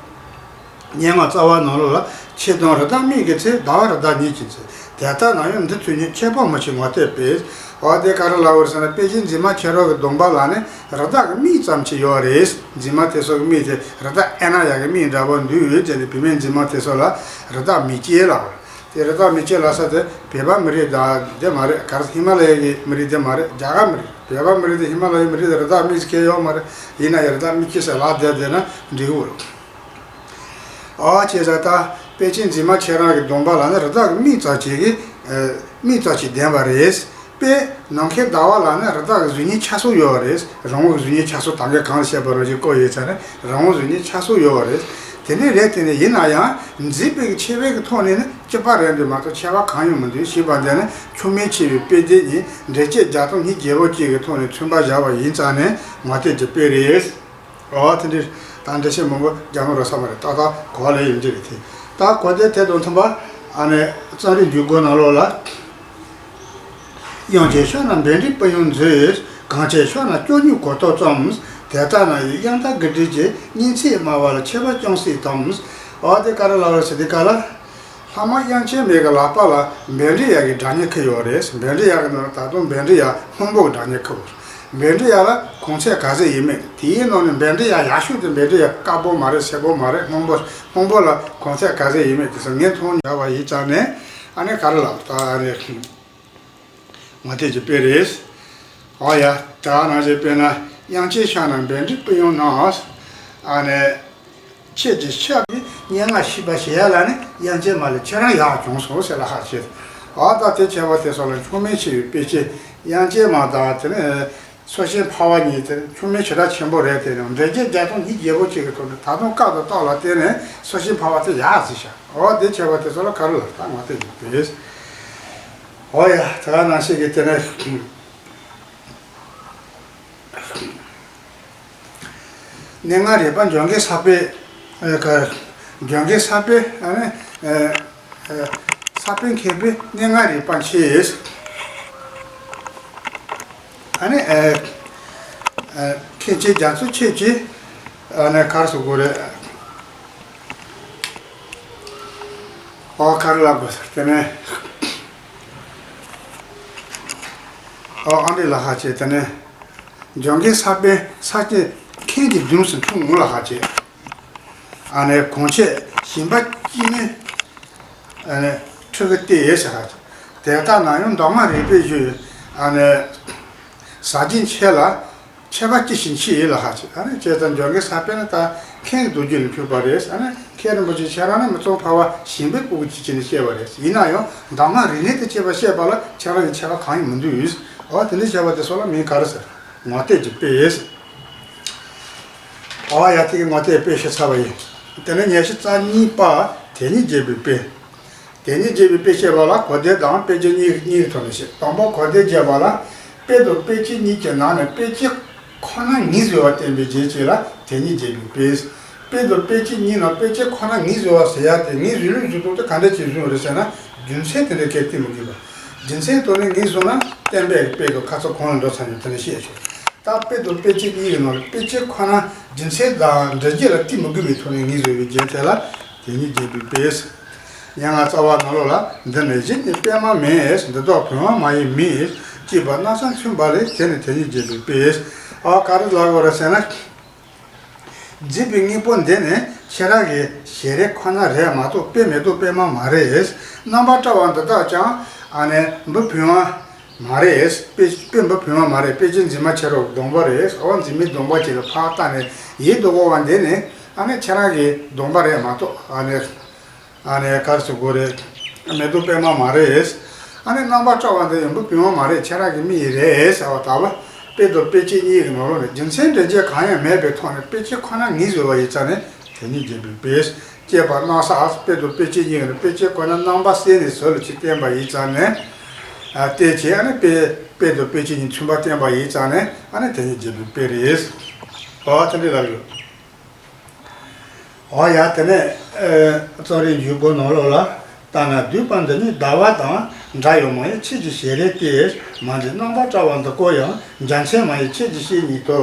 སྙན་ངག་རྩ་བ་ནང་ལོགས་ལ། ཕྱེད་དང་རི་དྭགས་མིག་གི་ཚེ། ཟླ་བ་རི་དྭགས་ཉིད་ཀྱི་ཚེ། དེ་ལྟར་ན་ཡང་འདི་ཚོ་ཉིད། ཁྱད་པར་མི་ཕྱེད་ངོ་བསྟོད་པས། འོ་དེ་ག་རེ་ལབ་པ་རེད་ཟེར་ན། དཔེ་ཅན་འཛིན་མ་ཁྱེད་རང་གི་སྡོམ་པ་ལ་ནི་རི་དྭགས་ཀྱི་མིག་ཙམ་ཅིག་ཡོད་རེད། འཛིན་མ་དེ་ཚོ་གི་མིག་དེ་རི་དྭགས་ཨེ་ན་ཡག་གི་མིག་འདྲ་པོ་འདུག་ཟེར་ནས་བུད་མེད་འཛིན་མ་དེ་ཚོ་ལ་རི་དྭགས་མིག་ཅན་ལབ་པ་རེད། དེ་རི་དྭགས་མིག་ཅན་ལབ་ས་དེ་བོད་པ་མི་རིགས་དང་དེ་མ་རེད། ག་རེ་ཧི་མ་ལ་ཡའི་མི་རིགས་དེ་མ་རེད། རྒྱ་གར་མི་རིགས། བོད་པ་མི་རིགས་དེ་ཧི་མ་ལ་ཡའི་མི་རིགས་དེ་རི་དྭགས་མིག་ཅན་ཡོད་མ་རེད། ཡིན་ན་ཡང་རི་དྭགས་མིག་ཅན་ཟེར་ལབ་བསྡད་བསྡད་ན་འགྲིག་གི་རེད། ཨོ་བྱས་ཙང་ད་དཔེ་ཅན་འཛིན་མ་ཁྱེད་རང་གི་སྡོམ་པ་ལ་ནི་རི་དྭགས་ཀྱི་མིག་ཙམ་ཅིག་གི་ཨ་མིག་ཙམ་ཅིག་ལྡན་པ་རེད། དཔེ་ནམ་མཁའི་ཟླ་བ་ལ་ནི་རི་དྭགས་ཀྱི་གཟུགས་བརྙན་ཆ་ཚང་ཡོད་པ་རེད། རི་བོང་གི་གཟུགས་བརྙན་ཆ་ཚང་། ད་གིན་གང་བཤད་པ་རང་བཞིན་བཀོད་ཡོད་ཙང་ནི་རི་བོང་གཟུགས་བརྙན་ཆ་ཚང་ཡོད་པ་རེད། དེ་ནི་རེད། དེ་ནི་ཡིན་ན་ཡང་མཛེས་པའི་ཆེ་བའི་གི་ཐོག་ནས་ནི་གཅིག་པ་རེད་འདུག་མ་གཏོགས་ཁྱད་པར་གང་ཡང་མི་འདུག་ཞེས་པ་འདི་ནི་ཆུང་མིན་ཆེ་བའི་དཔེ་དེ་གཉིས་འགྲེལ་བྱེད་རྒྱག་སྟངས་གཉིས་བརྗེ་པོ་གཅིག་གི་ཐོག་ནས་མཚུངས་པ་བཞག་པ་ཡིན་ཙང་ནི་ངོ་བསྟོད་ཀྱི་དཔེ་རེད། ཨོ་དེ་འདྲའི་ད་འགྲེལ་བཤད་མང་པོ་རྒྱག་མི་རོགས་ས་མ་རེད། ཏག་ཏག་གོ་བ་ལེན་ཡོང་རྒྱུ་རེད་དེ། ད་གོ་བདེ་དེ་དང་མཐུན་པ་ཨ་ནི་རྩོམ་རིག་འཇུག་སྒོ་ནང་ལོགས་ལ། དབྱངས་ཅན་ཕྱོགས་ན་འབེན་རིས་པི་ཡོན་མཛོད། གངས་ཅན་ཕྱོགས་ན་སྐྱོ་སྨྱུག་གོ་ཐོག་བརྩམས། དེ་ལྟ་ན་ཡང་དབྱངས་རྟ་དགུ་སྒྲིལ་གྱི། སྙན་ཚིག་སྨྲ་བ་ལ་མཆོད་པ་ཅུང་ཟད་དམ། ཨོ་དེ་ག་རེ་ལབ་རེད་ཟེར་དུས་སྐབས་ལ། ལྷ་མོ་དབྱངས་ཅན་མའི་གི་ལག་པ་ལ་འབེན་རིས་ཡག་གི་སྒྲ་སྙན་ཁུར་ཡོད་རེད། འབེན་རིས་ཡག་གི་ནང་ལ་ད་དུང་འབེན་རིས་ཡག་སྔོན་པོ་གི་སྒྲ་སྙན་ཁུར་ཡོད་རེད། འབེན་ཌི་ཡ་ལ་གོང་ཚད་ག་ཚད་ཡིན་མེད། དེའི་ནང་ནས་འབེན་ཌི་ཡ་ཡག་ཤོས་དེ་འབེན་ཌི་ཡ་དཀར་པོ་མ་རེད། སེར་པོ་མ་རེད། སྔོན་པོ། སྔོན་པོ་ལ་གོང་ཚད་ག་ཚད་ཡིན་མེད་དེ་ཚོ་ངས་མཐོང་ཡོད་པ་ཡིན་ཙང་ནས། ཨ་ནི་ག་རེ་ལབ་ད་ཨ་ནི། ངོ་དེབ་ཀྱི་དཔེ་རེད། ཨོ་ཡ། ད་ནང་བཞིན་དཔེར་ན། དབྱངས་ཅན་ཤ་ན་འབེན་ཌི་སྤུ་ཡོང་ནང་། ཨ་ནི། ཁྱེད་ཀྱི་ཆབ་ཀྱི་སྙན་ངག་ཤིས་པ་ཞེས་ཡ་ལ་ནི་དབྱངས་ཅན་མ་ལས་ཁྱེད་རང་ཡག་བྱུང་སོང་ཟེར་ལ་ཧ་ཆེ། ཨ་ད་དེ་བྱས་པ་དེ་སོགས་ལ་མཆོག་དམན་ཆེ་བའི་དཔེ་ཆ་དབྱངས་ཅན་མ་དང་དེ་ནི་སོ་ཤིང་འཕགས་པ་གཉིས་དེ་མཆོག་དམན་ཞེ་དྲག་ཆེན་པོ་རེད། དེ་ནི་འགྲེལ་བརྗོད་རྒྱ་མཚོ་ཉིད་རྒྱལ་པོ་གཅིག་གི་ཐོག་ནས་ད་དུང་བཀའ་དང་རྟགས་ལ་བརྟེན་ནས་སོ་ཤིང་འཕགས་པ་དེ་ཡག་ཟེར་ཤག་ཨོ་དེ་བྱས་པ་དེ་ཚོ་ལ་ག་རེ་ལབ་ད་ངོ་དེབ་ཀྱི་དཔེ། ཨོ་ཡ། ད་ག་ནང་བཞིན་གྱི་དེ་ནས། གནས་ལྔ་རིག་པ་འཇམ་མགོན་ས་པཎ། ཨ་ག་འཇམ་མགོན་ས་པཎ་ཨ་ནི། ཨ་ཨ་ས་པཎ་མཁས་པའི་གནས་ལྔ་རིག་པ་མཆེད། ཨ་ནི། ཨ་ཨ་མཁན་ཆེན་རྒྱ་མཚོ་ཁྱེད་ཀྱིས་ཨ་ནི་ག་རེ་ཟེར་དགོས་རེད། ཨོ་ག་རེ་ལབ་དགོས་ཟེར་དེ་ནས། ཨོ་ཨ་འདྲས་ལ་ཧ་ཆེ། དེ་ནས་འཇམ་མགོན་ས་པཎ་ས་སྐྱ་མཁན་གྱི་མདུན་སུ་འཁྲུངས་འོང་ལ་ཧ་ཆེ། ཨ་ནི་གོང་ཆེན་ཞིང་པ་སྐྱིད་མོའི་ཨ་ནི་ཕྲུ་གུ་སྟེ་ཟེར་ཧ་ཆེ། དེ་ལྟ་ན་ཡང་མདོ་སྔགས་རིག་པའི་གཞུང་ཨ་ནི་ཟབ་ཅིང་ཆེ་ལ། ཆེ་བ་ཅི་ཞིག་མཆིས་ཡིན་ལ་ཧ་ཅི། ཨ་ནི་བྱས་ཙང་འཇམ་མགོན་ས་པཎ་ནི་ད་མཁན་གྱི་མདོ་རྒྱུད་ལ་གྱུར་པ་རེད། ཨ་ནི་མཁན་རིན་པོ་ཆེ་ཁྱེད་རང་ནི་མི་ཚང་ཕལ་བ་ཞིང་པའི་སྤུ་གུ་ཅིག་བྱས་ནས་བཤད་པ་རེད། ཡིན་ན་ཡང་གདམས་ངག་རིག་གནས་དང་བཅས་པ་བཤད་པ་ལ་ཁྱེད་རང་གི་ཆེ་བ་གང་ཡང་མི་འདུག་འོ་དེ་འདྲ་བྱས་པ་དེ་སོགས་ལ་མིང་ག་རེ་ཟེར། ངོ་དེབ་ཀྱི་དཔེ། ཨོ་ཡ་དེ་གི་ངོ་དེབ་དཔེ་བཤད་ཚར་བ་ཡིན། དེ་ནས་ཉི་ཤུ་རྩ་གཉིས་པ་དེ་ཉིད་རྒྱས་པའི་དཔེ། དེ་ཉིད་རྒྱས་པའི་དཔེ་བཤད་པ་ལ་གོ་བདེ་དང་དཔེ་ཆ་གཉིས་གཉིས་ཀྱི་ཐོག་ནས་བཤད། དང་པོ་གོ་བདེ་རྒྱས་པ་ལ། དཔེ་དང་དཔེ་ཅན་གཉིས་ཀྱི་ནང་ནས་དཔེ་ཅན་ཁོ་ན་ངེས་བཟུང་བ་བསྟན་པའི་རྒྱན་གཅིག་ལ་དེ་ཉིད་རྒྱས་པའི་དཔེ། དཔེ་དང་དཔེ་ཅན་གཉིས་ནང་དཔེ་ཅན་ཁོ་ན་ངེས་བཟུང་བ་ཟེར་ཡ་དེ་ངེས་བཟུང་ལུགས་བཟུང་སྟངས་དེ་ག་འདྲ་ཅིག་བཟུང་རེད་ཟེར་ན། རྒྱུ་མཚན་དེ་འདྲ་གལ་བརྟེན་མི་དགོས་པ། རྒྱུ་མཚན་དོན་ནི་ངེས་བཟུང་ན་བསྟན་པའི་དཔེ་དང་ཁ་ཚ་གོང་ལ་འགྲོ་ཚར་ཡོད་དེ་འདྲ་བཤད་ཆོག་ད་དཔེ་དང་དཔེ་ཅན་གཉིས་ཀྱི་ནང་ལ་དཔེ་ཅན་ཁོ་ན་རྒྱུ་མཚན་དང་འགྲེལ་བརྗོད་ལ་བརྟེན་མི་དགོས་པའི་ཐོག་ནས་ངེས་བཟུང་བའི་རྒྱན་དེ་ལ་དེ་ཉིད་རྒྱས་པའི་དཔེ། ཡན་ལག་རྩ་བ་ནང་ལོགས་ལ། འདི་ནི་གཞི་ནི་པདྨ་མིན། འདི་དག་བུམ་པ་མ་ཡིན་མིན། ཅེས་པ་སྣང་ས་མཚོན་པ་ལས་དེ་ནི་དེ་ཉིད་རྒྱས་པའི་དཔེ། ཨ་ག་རེ་ལབ་དགོས་རེད་ཟེར་ན། མཛེས་པའི་དངོས་པོ་འདི་ནི་ཁྱེད་རང་གི་ཞལ་རས་ཁོ་ན་རེད་མ་གཏོགས་དཔེ་མེ་ཏོག་པདྨ་མ་རེད། རྣམ་པར་བཀྲ་བ་འདི་དག་ཀྱང་ཨ་ནི་འབུ་བུམ་པ་མ་རེད། དཔེ་དཔེ་འབུ་བུམ་པ་མ་རེད། དཔེ་ཅན་འཛིན་མ་བྱེད་རོགས། གདོང་པ་རེད། འོ་འཛིན་མའི་གདོང་པ་ཅིག་ལ་ཕར་བལྟས་ནས་ཡིད་དུ་འོང་བ་འདི་ནི་ཨ་ནི་ཁྱེད་རང་གི་གདོང་པ་རེད་མ་གཏོགས་ཨ་ནི། ཨ་ནི་ག་རེ་ཟེར་དགོས་རེད། མེ་ཏོག་པདྨ་མ་རེད། ཨ་ནི་རྣམ་པར་བཀྲ་བ་འདི་ཡང་འབུ་བུམ་པ་མ་རེད། ཁྱེད་རང་གི་མིག་རེད་ཟེར་བ་ལྟ་བུ། དཔེ་དང་དཔེ་ཅན་གཉིས་ཀྱི་ནང་ལོགས་ནས་རྒྱུ་མཚན་འགྲེལ་བྱེད་གང་ཡང་མེད་པའི་ཐོག་ནས་དཔེ་ཅན་ཁོ་ན་ངེས་བཟུང་བ་ཡིན་ཙང་ནི་དེ་ཉིད་རྒྱས་པའི་དཔེ། ཅེས་པ་སྣང་ས། དཔེ་དང་དཔེ་ཅན་གཉིས་ཀྱི་ནང་དཔེ་ཅན་ཁོ་ན་རྣམ་པ་གསལ་ནས་ཟུར་ལ་ཅིག་བསྟན་པ་ཡིན་ཙང་ནི། ཨ་དེ་བྱས་ཨ་ནི་དཔེ་དཔེ་དང་དཔེ་ཅན་གཉིས་མཚུངས་པ་བསྟན་པ་ཡིན་ཙང་ནི་ཨ་ནི་དེ་ཉིད་རྒྱས་པའི་དཔེ་རེད། ཨོ་དེ་འདྲ་ལབ་ཡོད། འོ་ཡ་དེ་ནས་ཨེ་རྩོམ་རིག་འཇུག་སྒོ་ནང་ལོགས་ལ། ལྟ་ན་བསྡུས་པ་འདི་ནི་ཟླ་བ་དང་འདྲ་ཡོད་མ་ཡིན་ཁྱེད་ཀྱི་ཞལ་རས་ཏེ། མ་འདྲེས་རྣམ་པར་བཀྲ་བ་འདི་ཀོ་ཡང་རྒྱལ་མཚན་མ་ཡིན་ཁྱེད་ཀྱི་ཞལ་ཉིད་དོ།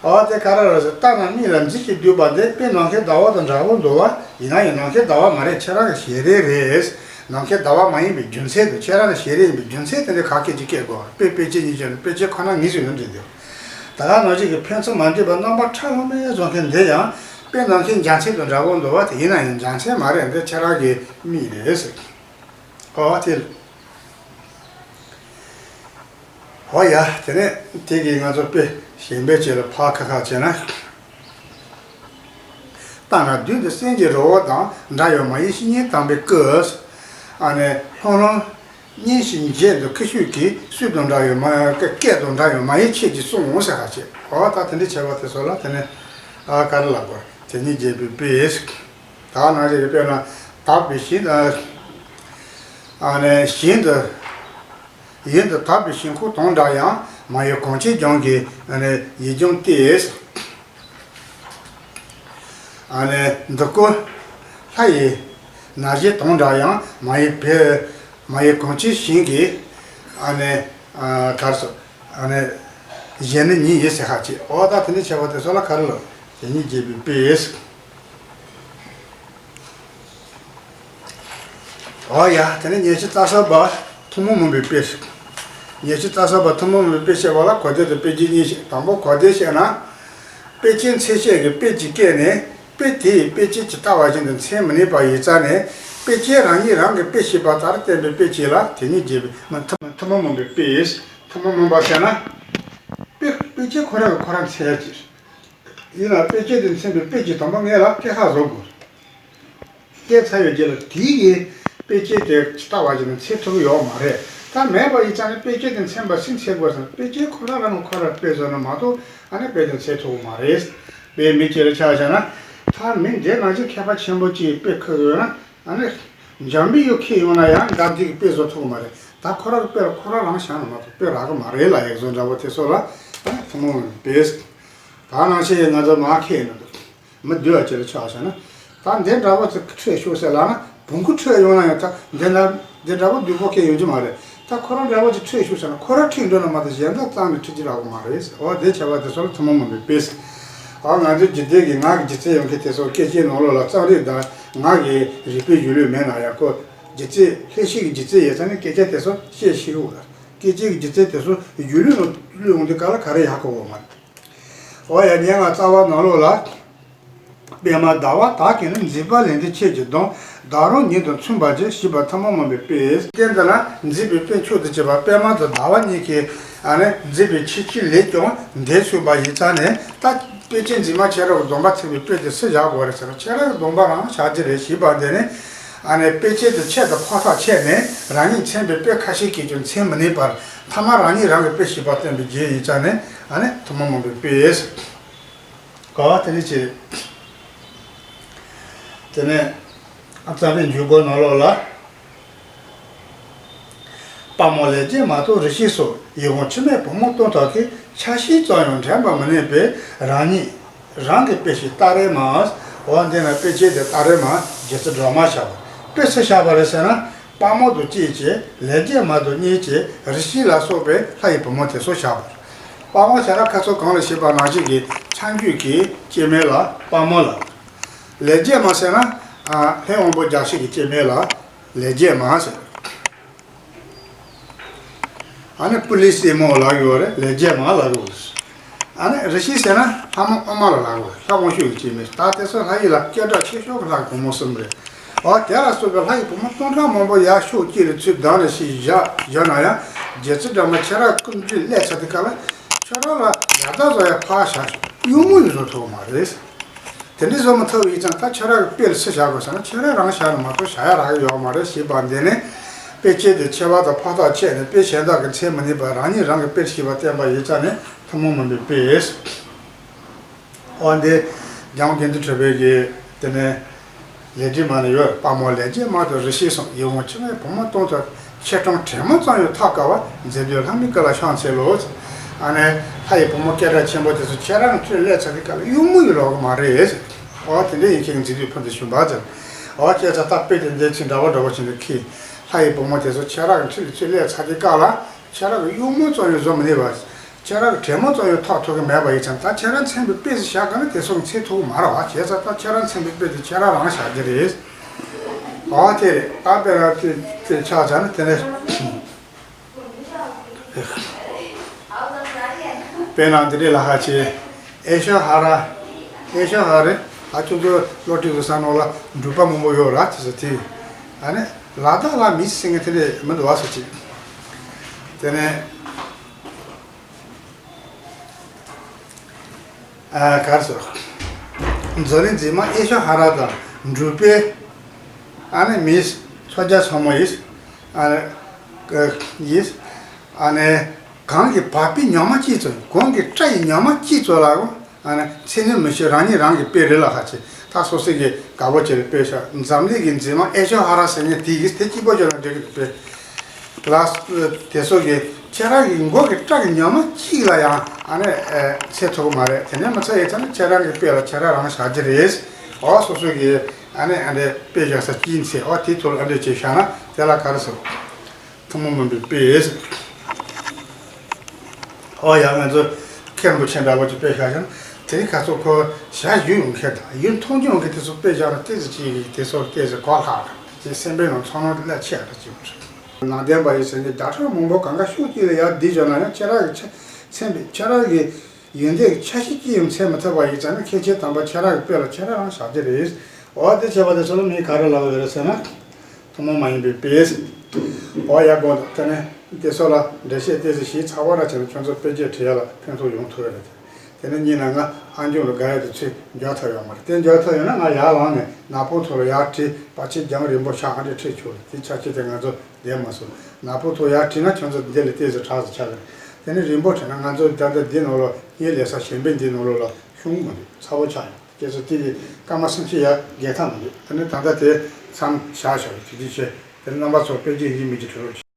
འོ་དེ་ག་རེ་རེད་ཟེར་ལྟ་ན་མིག་ལ་མཛེས་ཤིང་བསྡུས་པ་འདི་དཔེ་ནམ་མཁའི་ཟླ་བ་དང་འདྲ་བོ་འདུག་བ། ཡིན་ན་ཡང་ནམ་མཁའི་ཟླ་བ་མ་རེད། ཁྱེད་རང་གི་ཞལ་རས་རེད། ནམ་མཁའི་ཟླ་བ་མ་ཡིན་པའི་རྒྱུ་མཚན་དང་ཁྱེད་རང་གི་ཞལ་རས་ཡིན་པའི་རྒྱུ་མཚན་དེ་འདྲ་ག་སྐད་ཅིག་སྐད་དགོས་པ་དཔེ་དཔེ་ཅན་གཉིས་ཀྱང་དཔེ་ཅན་ཁོ་ན་ངེས་སུ་ཡོང་འདྲ་འདུག་ད་ག་ནང་བཞིན་གྱི་ཕན་ཚུན་མ་འདྲེས་པ་རྣམ་པར་ཁྲ་ལམ་མེར་བཟོ་མཁན་འདི་ཡང་དཔེ་ནམ་མཁའི་རྒྱལ་མཚན་དང་འདྲ་བོ་འདུག་བ། དེ་ཡིན་ན་ཡང་རྒྱལ་མཚན་མ་རེད། འདི་ཁྱེད་རང་གི་མིག་རེད་ཟེར། ཨོ་དེ། ཨོ་ཡ་དེ་ནས་དེ་གི་ང་ཚོ་དཔེ་གཞན་པའི་ཆེད་ལ་ཕར་ཁ་ཁ་བྱས་ན། ལྟ་ན་བདུད་འདི་སེམས་ཀྱི་རི་བོ་དང་འདྲ་ཡོད་མ་ཡིན་བཤེས་གཉེན་དམ་པའི་སྐུ། ཨ་ནི་ལྷོང་ལྷོང་། སྙན་ཞིང་འཇེབས་འདི་ཀུ་ཤུ་གི་སུས་དང་འདྲ་ཡོད་མ་སྐད་དང་འདྲ་ཡོད་མ་ཡིན་ཁྱེད་ཀྱིས་གསུངས་འོང་ཟེར་ཁ་ཆེ། འོ་ད་དེ་འདྲ་བྱས་པ་དེ་ཚོ་ལ་དེ་ནས་ཨ་ག་རེ་ལབ་དགོས་དེ་ཉིད་རྒྱས་པའི་དཔེ། ད་ནང་བཞིན་དཔེར་ན་དག་པའི་ཞིང་དང་། ཨ་ནི་ཞིང་དུ་ཡིན་དུ་དག་པའི་ཞིང་ཁུག་དང་འདྲ་ཡང་མ་ཡི་གངས་ཅན་ལྗོངས་ཀྱི་ཨ་ནི་ཡིད་འབྱུང་སྟེ། ཨ་ནི་འདི་ཀོ་ལྷ་ཡི་ན་བཞིན་དང་འདྲ་ཡང་མ་ཡི་བེ་མ་ཡི་གངས་ཅན་ཞིང་གི་ཨ་ནི་ཨ་གར་སོ་ཨ་ནི་གཞན་ནི་ཉིད་ཡིན་ཟེར་ཁ་ཅིག་འོ་ད་དེ་འདྲ་བྱས་པ་དེ་ཚོ་ལ་ག་རེ་ལབ་དེ་ཉིད་རྒྱས་པའི་དཔེ། འོ་ཡ་དེ་ནས་ཉི་ཤུ་རྩ་གསུམ་པ་ཐུན་མོང་མིན་པའི་དཔེ། ཉེར་གཅིག་རྩ་གསུམ་པ་ཐུན་མོང་མིན་པའི་དཔེ་བཤད་པ་ལ་གོ་བདེ་དང་དཔེ་བརྗོད་གཉིས་བཤད། དང་པོ་གོ་བདེ་བཤད་ན། དཔེ་ཅན་མཚན་བཤད་ཀྱི་དཔེ་གཅིག་བཀོད་ནས་དཔེ་དེས་དཔེ་ཅན་ཇི་ལྟ་བ་བཞིན་དུ་མཚན་མི་ནུས་པ་ཡིན་ཙང་ནས། དཔེ་ཅན་རང་ཉིད་རང་གི་དཔེ་ཤེས་པ་ལྟར་བསྟན་པའི་དཔེ་བྱས་ལ་དེ་ཉིད་བརྗོད་པས་མ་ཐུན་ཐུན་མོང་མིན་པའི་དཔེ། ཐུན་མོང་མིན་པ་ཟེར་ན། དཔེ་དཔེ་ཅན་ཁོ་རང་གི་ཁོ་རང་མཚན་ཡོད་ཀྱི། ཡིན་ལ་དཔེ་ཅན་དེ་མཚན་པའི་དཔེ་གཅིག་དང་པོ་ངེས་ལ་སྐད་ཆ་བཟོ་དགོས། སྐད་ཆ་ཡོད་ཀྱི་ལ་དེའི་གི་དཔེ་ཅན་དེ་ཇི་ལྟ་བ་བཞིན་དུ་མཚན་ཐུབ་ཀྱི་ཡོད་མ་རེད། ད་མེད་པ་ཡིན་ཙང་ནས་དཔེ་ཅན་དེ་མཚན་པ་སུས་མཚན་དགོས་ཟེར་ན། དཔེ་ཅན་ཁོ་རང་རང་ནས་ཁོ་རང་དཔེ་བཟོས་ན་མ་གཏོགས་ཨ་ནི་དཔེ་དེ་མཚན་ཐུབ་ཀྱི་མ་རེད། དཔེ་མི་གཅིག་ལ་ཆ་བཞག་ན། ད་མི་འདི་ནང་བཞིན་མཁས་པ་ཆེན་པོ་གཅིག་དཔེ་ཁུར་ཡོད་ན་ཨ་ནི། འཇམ་པའི་ཡུལ་ཁྱེར་ཡོང་ན་ཡང་འདྲ་འདི་གི་དཔེ་བཟོ་ཐུབ་ཀྱི་མ་རེད། ད་ཁོ་རང་གི་དཔེ་ལ་ཁོ་རང་རང་བཞག་ན་མ་གཏོགས་དཔེ་རག་གི་མ་རེད་ལ། ཡག་བཟོ་འདྲ་པོ་དེ་ཚོ་ལ་ཨ་ནི་ཐུན་མོང་མིན་པའི་དཔེ། ད་ནང་བཞིན་ང་ཚོ་མར་ཁེ་ཡིན་ན་འདུག་མི་འདུལ་བ་ཅིག་ལ་ཆ་བཞག་ན། ད་འདི་འདྲ་པོ་ཅིག་འཕྲོད་ཤོག་ཟེར་ལབ་ན་བོང་གུ་འཕྲོད་ཡོང་ན་ཡང་ད་འདི་འདྲ་འདི་འདྲ་པོ་བདུད་པོ་སྐད་ཡོང་རྒྱུ་མ་རེད། ད་ཁོ་རང་འདྲ་པོ་ཅིག་འཕྲོད་ཤོག་ཟེར་ན་ཁོ་རང་འཕྲོད་འགྲོ་ན་མ་གཏོགས་གཞན་དག་རྩ་ནས་འཕྲོད་རྒྱུ་རག་གི་མ་རེད། འོ་དེ་བྱས་པ་དེ་ཚོ་ལ་ཐུན་མོང་མིན་པའི་དཔེ། ཨ་ང་ཚོའི་འཇིག་རྟེན་གྱི་ངག་གི་སྒྱུ་རྩལ་ཡོང་མཁན་དེ་ཚོ་སྐད་ཆའི་ནང་ལོགས་ལ་རྩོམ་རིག་དང་ངག་གི་རིག་པའི་གཞུང་ལུགས་མེད་ན་ཡང་ཁོ་སྒྱུ་རྩལ་ལྷད་ཤིག་གི་སྒྱུ་རྩལ་ཡོད་ཙང་ནས་སྐད་ཆ་དེ་ཚོ་བཤད་ཤེས་ཀྱི་ཡོད་ལ། སྐད་ཆའི་སྒྱུ་རྩལ་དེ་ཚོ་གཞུང་ལུགས་ནང་བླུགས་ཡོང་དུས་སྐབས་ལ་ག་རེ་ཡག་གི་ཡོད་མ་རེད། འོ་ཡ། སྙན་ངག་རྩ་བ་ནང་ལོགས་ལ། པདྨ་ཟླ་བ་དག་གིས་ནི། མཛེས་པ་ལེན་ཏེ་ཆོས་ཀྱི་སྡོམ། བདག་རང་ཉིད་དུ་མཚོན་པར་བྱེད། ཞེས་པ་ཐུན་མོང་མིན་པའི་དཔེ། རྟེན་འདི་ལ་མཛེས་པའི་དཔེ་མཆོག་ཏུ་གྱུར་པ་པདྨ་དང་ཟླ་བ་གཉིས་ཀྱིས་ཨ་ནི་མཛེས་པའི་ཆོས་ཀྱི་ལས་ཀྱང་འདས་སོང་བ་ཡིན་ཙང་ནས། ད་དཔེ་ཅན་མཛེས་མ་ཁྱེད་རང་གི་སྡོམ་པ་ཚིག་པའི་དཔེ་དེ་སུ་བཞག་དགོས་རེད་ཟེར་ན། ཁྱེད་རང་གི་སྡོམ་པ་རང་བཞག་རྒྱུ་རེད། ཞེས་པ་འདི་ནི། ཨ་ནི་དཔེ་ཅན་དེ་ཁྱད་དུ་འཕགས་ཐག་ཆོད་ནས་རང་ཉིད་མཚན་པའི་དཔེ་ཁ་ཤས་ཀྱིས་ཀྱང་མཚན་མི་ནུས་པར་ཐ་མ་རང་ཉིད་རང་གི་དཔེ་ཤེས་པ་བསྟན་པའི་རྒྱན་ཡིན་ཙང་ནས་ཨ་ནི་ཐུན་མོང་མིན་པའི་དཔེ། ག་བ་དེ་ནི་ཆེ། དེ་ནས་རྩ་བའི་འཇུག་སྒོ་ནང་ལོགས་ལ། དཔའ་མོ་ལས་བྱེད་མ་དང་རི་བྱིའུ་སོགས། ཡིད་འོང་མཆི་མའི་བུ་མོ་སྟོང་ཕྲག་གིས། ཆ་ཤས་ཙམ་ཡང་འགྲན་པར་མི་ནུས་པས། རང་ཉིད་རང་གི་དཔེ་བྱད་སྟ་རེ་མ། འོ་འདི་ན་དཔེ་བྱད་དེ་སྟ་རེ་མ་རྗེ་བཙུན་སྒྲོལ་མ་བཞག་པ། དཔེ་སུ་བཞག་པ་རེད་ཟེར་ན། དཔའ་མོ་དང་གཅིག་བྱས། ལས་བྱེད་མ་དང་གཉིས་བྱས། རི་བྱིའུ་ལ་སོགས་པའི་ལྷ་ཡི་བུ་མོ་དེ་ཚོ་བཞག་པ་རེད། དཔའ་མོ་ཟེར་ན་ཁ་སང་གོང་ལ་བཤད་པ་ནང་བཞིན་གྱི་ཁྱབ་འཇུག་གི་སྐྱེ་དམན་ལ་དཔའ་མོ་ལབ། ལས་བྱེད་མ་ཟེར་ན། ལྷའི་དབང་པོ་བརྒྱ་བྱིན་གྱི་སྐྱེ་དམན་ལ་ལས་བྱེད་མ་ཟེར། ཨ་ནི་པུ་ལི་སི་མོ་ལབ་ཡོད་རེད། ལས་བྱེད་མ་ལབ་ཡོད་རེད། ཨ་ནི་རི་བྱིའུ་ཟེར་ན་ལྷ་མོ་ཨུ་མ་ལ་ལབ་ཡོད་རེད། ལྷ་དབང་ཕྱུག་གི་སྐྱེ་དམན། ད་དེ་ཚོ་ལྷ་ཡུལ་ལ་སྐད་གྲགས་ཆེ་ཤོས་ཀྱི་ལྷ་གི་བུ་མོ་གསུམ་རེད། འོ་དེ་ལ་སོགས་པའི་ལྷ་ཡི་བུ་མོ་སྟོང་ཕྲག་མང་པོ་ཡར་ཕྱོགས་གཅིག་ལ་ཚུར་བསྡམས་ནས་ཞིག་བཞག་བཞག་ན་ཡང་། རྗེ་བཙུན་སྒྲོལ་མ་ཁྱེད་རང་སྐུ་མདུན་སླེབས་ཚར་དུས་སྐབས་ལ་ཁྱེད་རང་ལ་ཡག་ཐག་བཟོ་ཡ་ཕར་བཞག་ཤོག་གཡུག་མོ་ཡང་བཟོ་ཐུབ་མ་རེད། དེ་འདྲའི་བཟོ་མི་ཐུབ་ཡིན་ཙང་ད་ཁྱེད་རང་གི་དཔེ་ལ་སུ་བཞག་དགོས་ཟེར་ན། ཁྱེད་རང་རང་བཞག་ན་མ་གཏོགས་བཞག་ཡ་རག་གི་ཡོད་མ་རེད། ཞེས་པ་འདི་ནི་དཔེ་བྱད་དེ་ཁྱད་པར་དང་འཕགས་ཐག་ཆོད་ནས་དཔེ་གཞན་དག་གིས་མཚན་མི་ནུས་པར་རང་ཉིད་རང་གི་དཔེ་ཞེས་པ་བསྟན་པ་ཡིན་ཙང་ནི་ཐུན་མོང་མིན་པའི་དཔེ། འོ་འདི་འཇམ་དགེ་འདུན་གྲུབ་པའི་གི་དེ་ནས་ལས་འབྲས་མ་ནི་ཡོད། དཔའ་མོ་ལས་བྱེད་མ་དང་རི་བྱིའུ་གསུམ། ཡིད་འོང་མཆི་མའི་བུ་མོ་སྟོང་ཕྲག། ཆེ་ཆུང་དྲེད་མོ་ཙམ་ཡང་ཐག་དཀའ་བ། མཛེས་སྡུག་ལྷ་མོའི་སྐུ་ལ་ཕྱག་འཚལ་ལོ། ཨ་ནི་ལྷ་ཡི་བུ་མོ་སྐད་གྲགས་ཆེན་པོ་དེ་ཚོ་ཁྱེད་རང་ཚུར་སླེབས་ཚར་དུས་སྐབས་ལ་གཡུག་མོ་ཡང་ལོག་གི་མ་རེད། འོ་དེ་འདྲ་ཡིན་ཁྱེད་ཀྱི་མཛེས་སྡུག་ཕུལ་དུ་བྱུང་བ་ཙམ། འོ་ཁྱེད་ཚོ་ད་དཔེ་དེ་འདྲའི་ཚིག་འདྲ་བོ་འདྲ་བོ་བྱས་ནས་ཁྱེད་ལྷ་ཡི་བུ་མོ་དེ་ཚོ་ཁྱེད་རང་གི་འཁྲིས་ལ་ཚུར་སླེབས་ཚར་དུས་སྐབས་ལ་ཁྱེད་རང་གི་གཡུག་མོ་ཙམ་ཡང་བཟོ་མི་ནུས་པ། ཁྱེད་རང་གི་དྲེད་མོ་ཙམ་ཡང་ཐག་ཐུབ་ཀྱི་མེད་པ་ཡིན་ཙང་། ད་ཁྱེད་རང་མཚན་པའི་དཔེ་ཞིག་བཞག་ག་ན་དེ་ཚོ་མཚན་ཐུབ་ཀྱི་མ་རེད་བ། བྱས་ཙང་ད་ཁྱེད་རང་མཚན་པའི་དཔེ་དེ་ཁྱེད་རང་རང་བཞག་རྒྱུ་རེད། འོ་དེ་རེད། ད་དཔེར་ན་དེ་དེ་ཆ་བཞག་ན་དེ་ནས། དཔེར་ན་འདི་འདྲའི་ལ་ཧ་ཆེ། ཨེ་ཤོ་ཧ་ར། ཨེ་ཤོ་ཧ་ར། ད་ཁྱོད་ཚོ་སློབ་ཁྲིད་ཀྱི་ས་ནང་ལ་འབྲུག་པ་མང་པོ་ཡོད་ར། དེ་ཚོ་དེ། ཨ་ནི་ལ་དྭགས་ལ་མི་ཟེར་མཁན་དེ་འདྲ་མི་འདུག་བ་ཟེར་ཅིག་དེ་ནས། ཨ་གར་སོ། འཛམ་གླིང་འཛིན་མ་ཨེ་ཤོ་ཧ་ར་དང་འབྲུག་པའི་ཨ་ནི་མིས་ཚོ་རྒྱ་ཚང་མ་ཡིས། ཨ་ནི་ཡིས། ཨ་ནི་གང་གི་བ་སྤུའི་ཉག་མ་གཅིག་ཙམ། གང་གི་སྐྲ་ཡི་ཉག་མ་གཅིག་ཙམ་ལ་ཨ་ནི་མཚན་ནི་མི་ཤེས། རང་ཉིད་རང་གི་དཔེ་རེད་ལ་ཧ་ཆེ། ད་སོ་སོ་གི་དགའ་པོ་བྱས་ནས་དཔེ་བཞག་འཛམ་གླིང་གི་འཛིན་མ་ཨེ་ཤོ་ཧ་ར་ཟེར་མཁན་དེ་གིས་དེ་གཅིག་པོ་བྱས་ན་འགྲིག་གི་འདུག་པས། ལགས། དེ་ཚོ་གིས་ཁྱེད་རང་གི་མགོ་གི་སྐྲ་གི་ཉག་མ་གཅིག་ལ་ཡང་ཨ་ནི་ཨེ་ཚད་ཐུབ་ཀྱི་མ་རེད། དེ་ནས་མི་ཚད་ཡིན་ཙང་ནི་ཁྱེད་རང་གི་དཔེ་ལ་ཁྱེད་རང་རང་བཞག་རྒྱུ་རེད། འོ་སོ་སོ་གིས་ཨ་ནི་ཨ་འདྲས་དཔེ་བཞག་ས་གཅིག་ཚད། འོ་དེའི་ཐོག་ལ་ཨ་འདྲས་བྱས་བཞག་ན་དེ་ལ་ག་རེ་ཟེར། ཐུན་མོང་མིན་པའི་དཔེ། འོ་ཡ་ང་ཚོ་མཁན་པོ་ཆེ་འདྲ་པོ་ཅིག་དཔེ་བཞག་བཞག་ན་དེ་རིང་ཁ་སང་ཁོ་ཞལ་ཡུན་ཡོང་མཁན་དང་ཡུན་ཐུང་ཅིག་ཡོང་མཁན་དེ་ཚོ་དཔེ་བཞག་ན་ཏོག་ཙམ་ཅིག་དེ་ཚོར་ཏོག་ཙམ་གོ་ལྷག་དང་ཅིག་སེམས་པའི་ནང་ཚོར་སྣང་དེ་ལས་ཆེ་བ་འདྲ་ཅིག་ཡོང་གི་རེད། ནང་བསྟན་པ་ཡིན་ཟེར་ནས་བརྡ་ཁྲ་མང་པོ་གང་ག་ཤོག་གཅིག་ལ་ཡར་བསྡུས་བཞག་ན་ཡང་ཁྱེད་རང་གི་ཆ་མཚན་པའི་ཁྱེད་རང་གི་ཡོན་ཏན་གྱི་ཆ་ཤས་ཅི་ཡང་མཚན་མི་ཐུབ་པ་ཡིན་ཙང་ན། ཁྱེད་ཆོས་དམ་པ་ཁྱེད་རང་གི་དཔེ་ལ་ཁྱེད་རང་རང་བཞག་རྒྱུ་རེད། འོ་དེ་བྱས་པ་དེ་ཚོ་ལ་མིས་ག་རེ་ལབ་པ་རེད་ཟེར་ན། ཐུན་མོང་མ་ཡིན་པའི་དཔེ། འོ་ཡ་དགོངས་དག་དེ་ནས་དེ་ཚོ་ལ་འགྲེལ་བཤད་ཏོག་ཙམ་ཞིག་ཚགས་པར་བྱས་ནས་ཁྱོད་ཚོ་དཔེ་ཆ་བྲིས་ཡ་ལ་ཕན་ཐོགས་ཡོང་ཐུབ་ཡ་རེད། དེ་ནས་གཉིས་ན་ང་ཨ་འཇོན་ལ་དགའ་ཡ་དེ་ཚོས་འཇོག་ཐུབ་ཡོད་མ་རེད། དེ་འཇོག་ཐུབ་ཡོད་ན་ང་ཡར་ལངས་ནས་ནག་པོ་ཚོ་ལ་ཡར་བྲིས། ཕལ་ཆེར་རྒྱང་རིང་པོ་ཤག་ཨ་འདྲས་བྲིས་ཆོག་རེད། དེ་ཆ་ཆེ་དེ་ང་ཚོ་བསྡད་མ་སོང་། ནག་པོ་ཚོ་ཡར་བྲིས་ན་ཁྱོད་ཚོ་འདི་ལས་ཏོག་ཙམ་དྲག་ཙམ་ཆགས་ཀྱི་རེད། དེ་ནས་རིང་པོ་བྲིས་ན་ང་ཚོ་ད་ལྟ་འདི་ནང་ལ་ངའི་ལས་ས་གཞན་པའི་འདི་ནང་ལོགས་ལ་ཤོང་མི་འདུག་ཚ་པོ་ཆགས་ཡོང་། སྐྱེ་ཚོ་དེ་གི་སྐར་མ་སུམ་ཅུ་ཡར་རྒལ་ཐབས་མི་འདུག་དེ་ནས་ད་ལྟ་དེ་མཚམས་བཞག་བཞག་དེ་འདྲ་བྱས། དེ་ནས་རྣམ་པ་ཚོ་དཔེ་ཆ་ཡིན་མིན་གྱི་གྲོས་རོགས་བྱེད།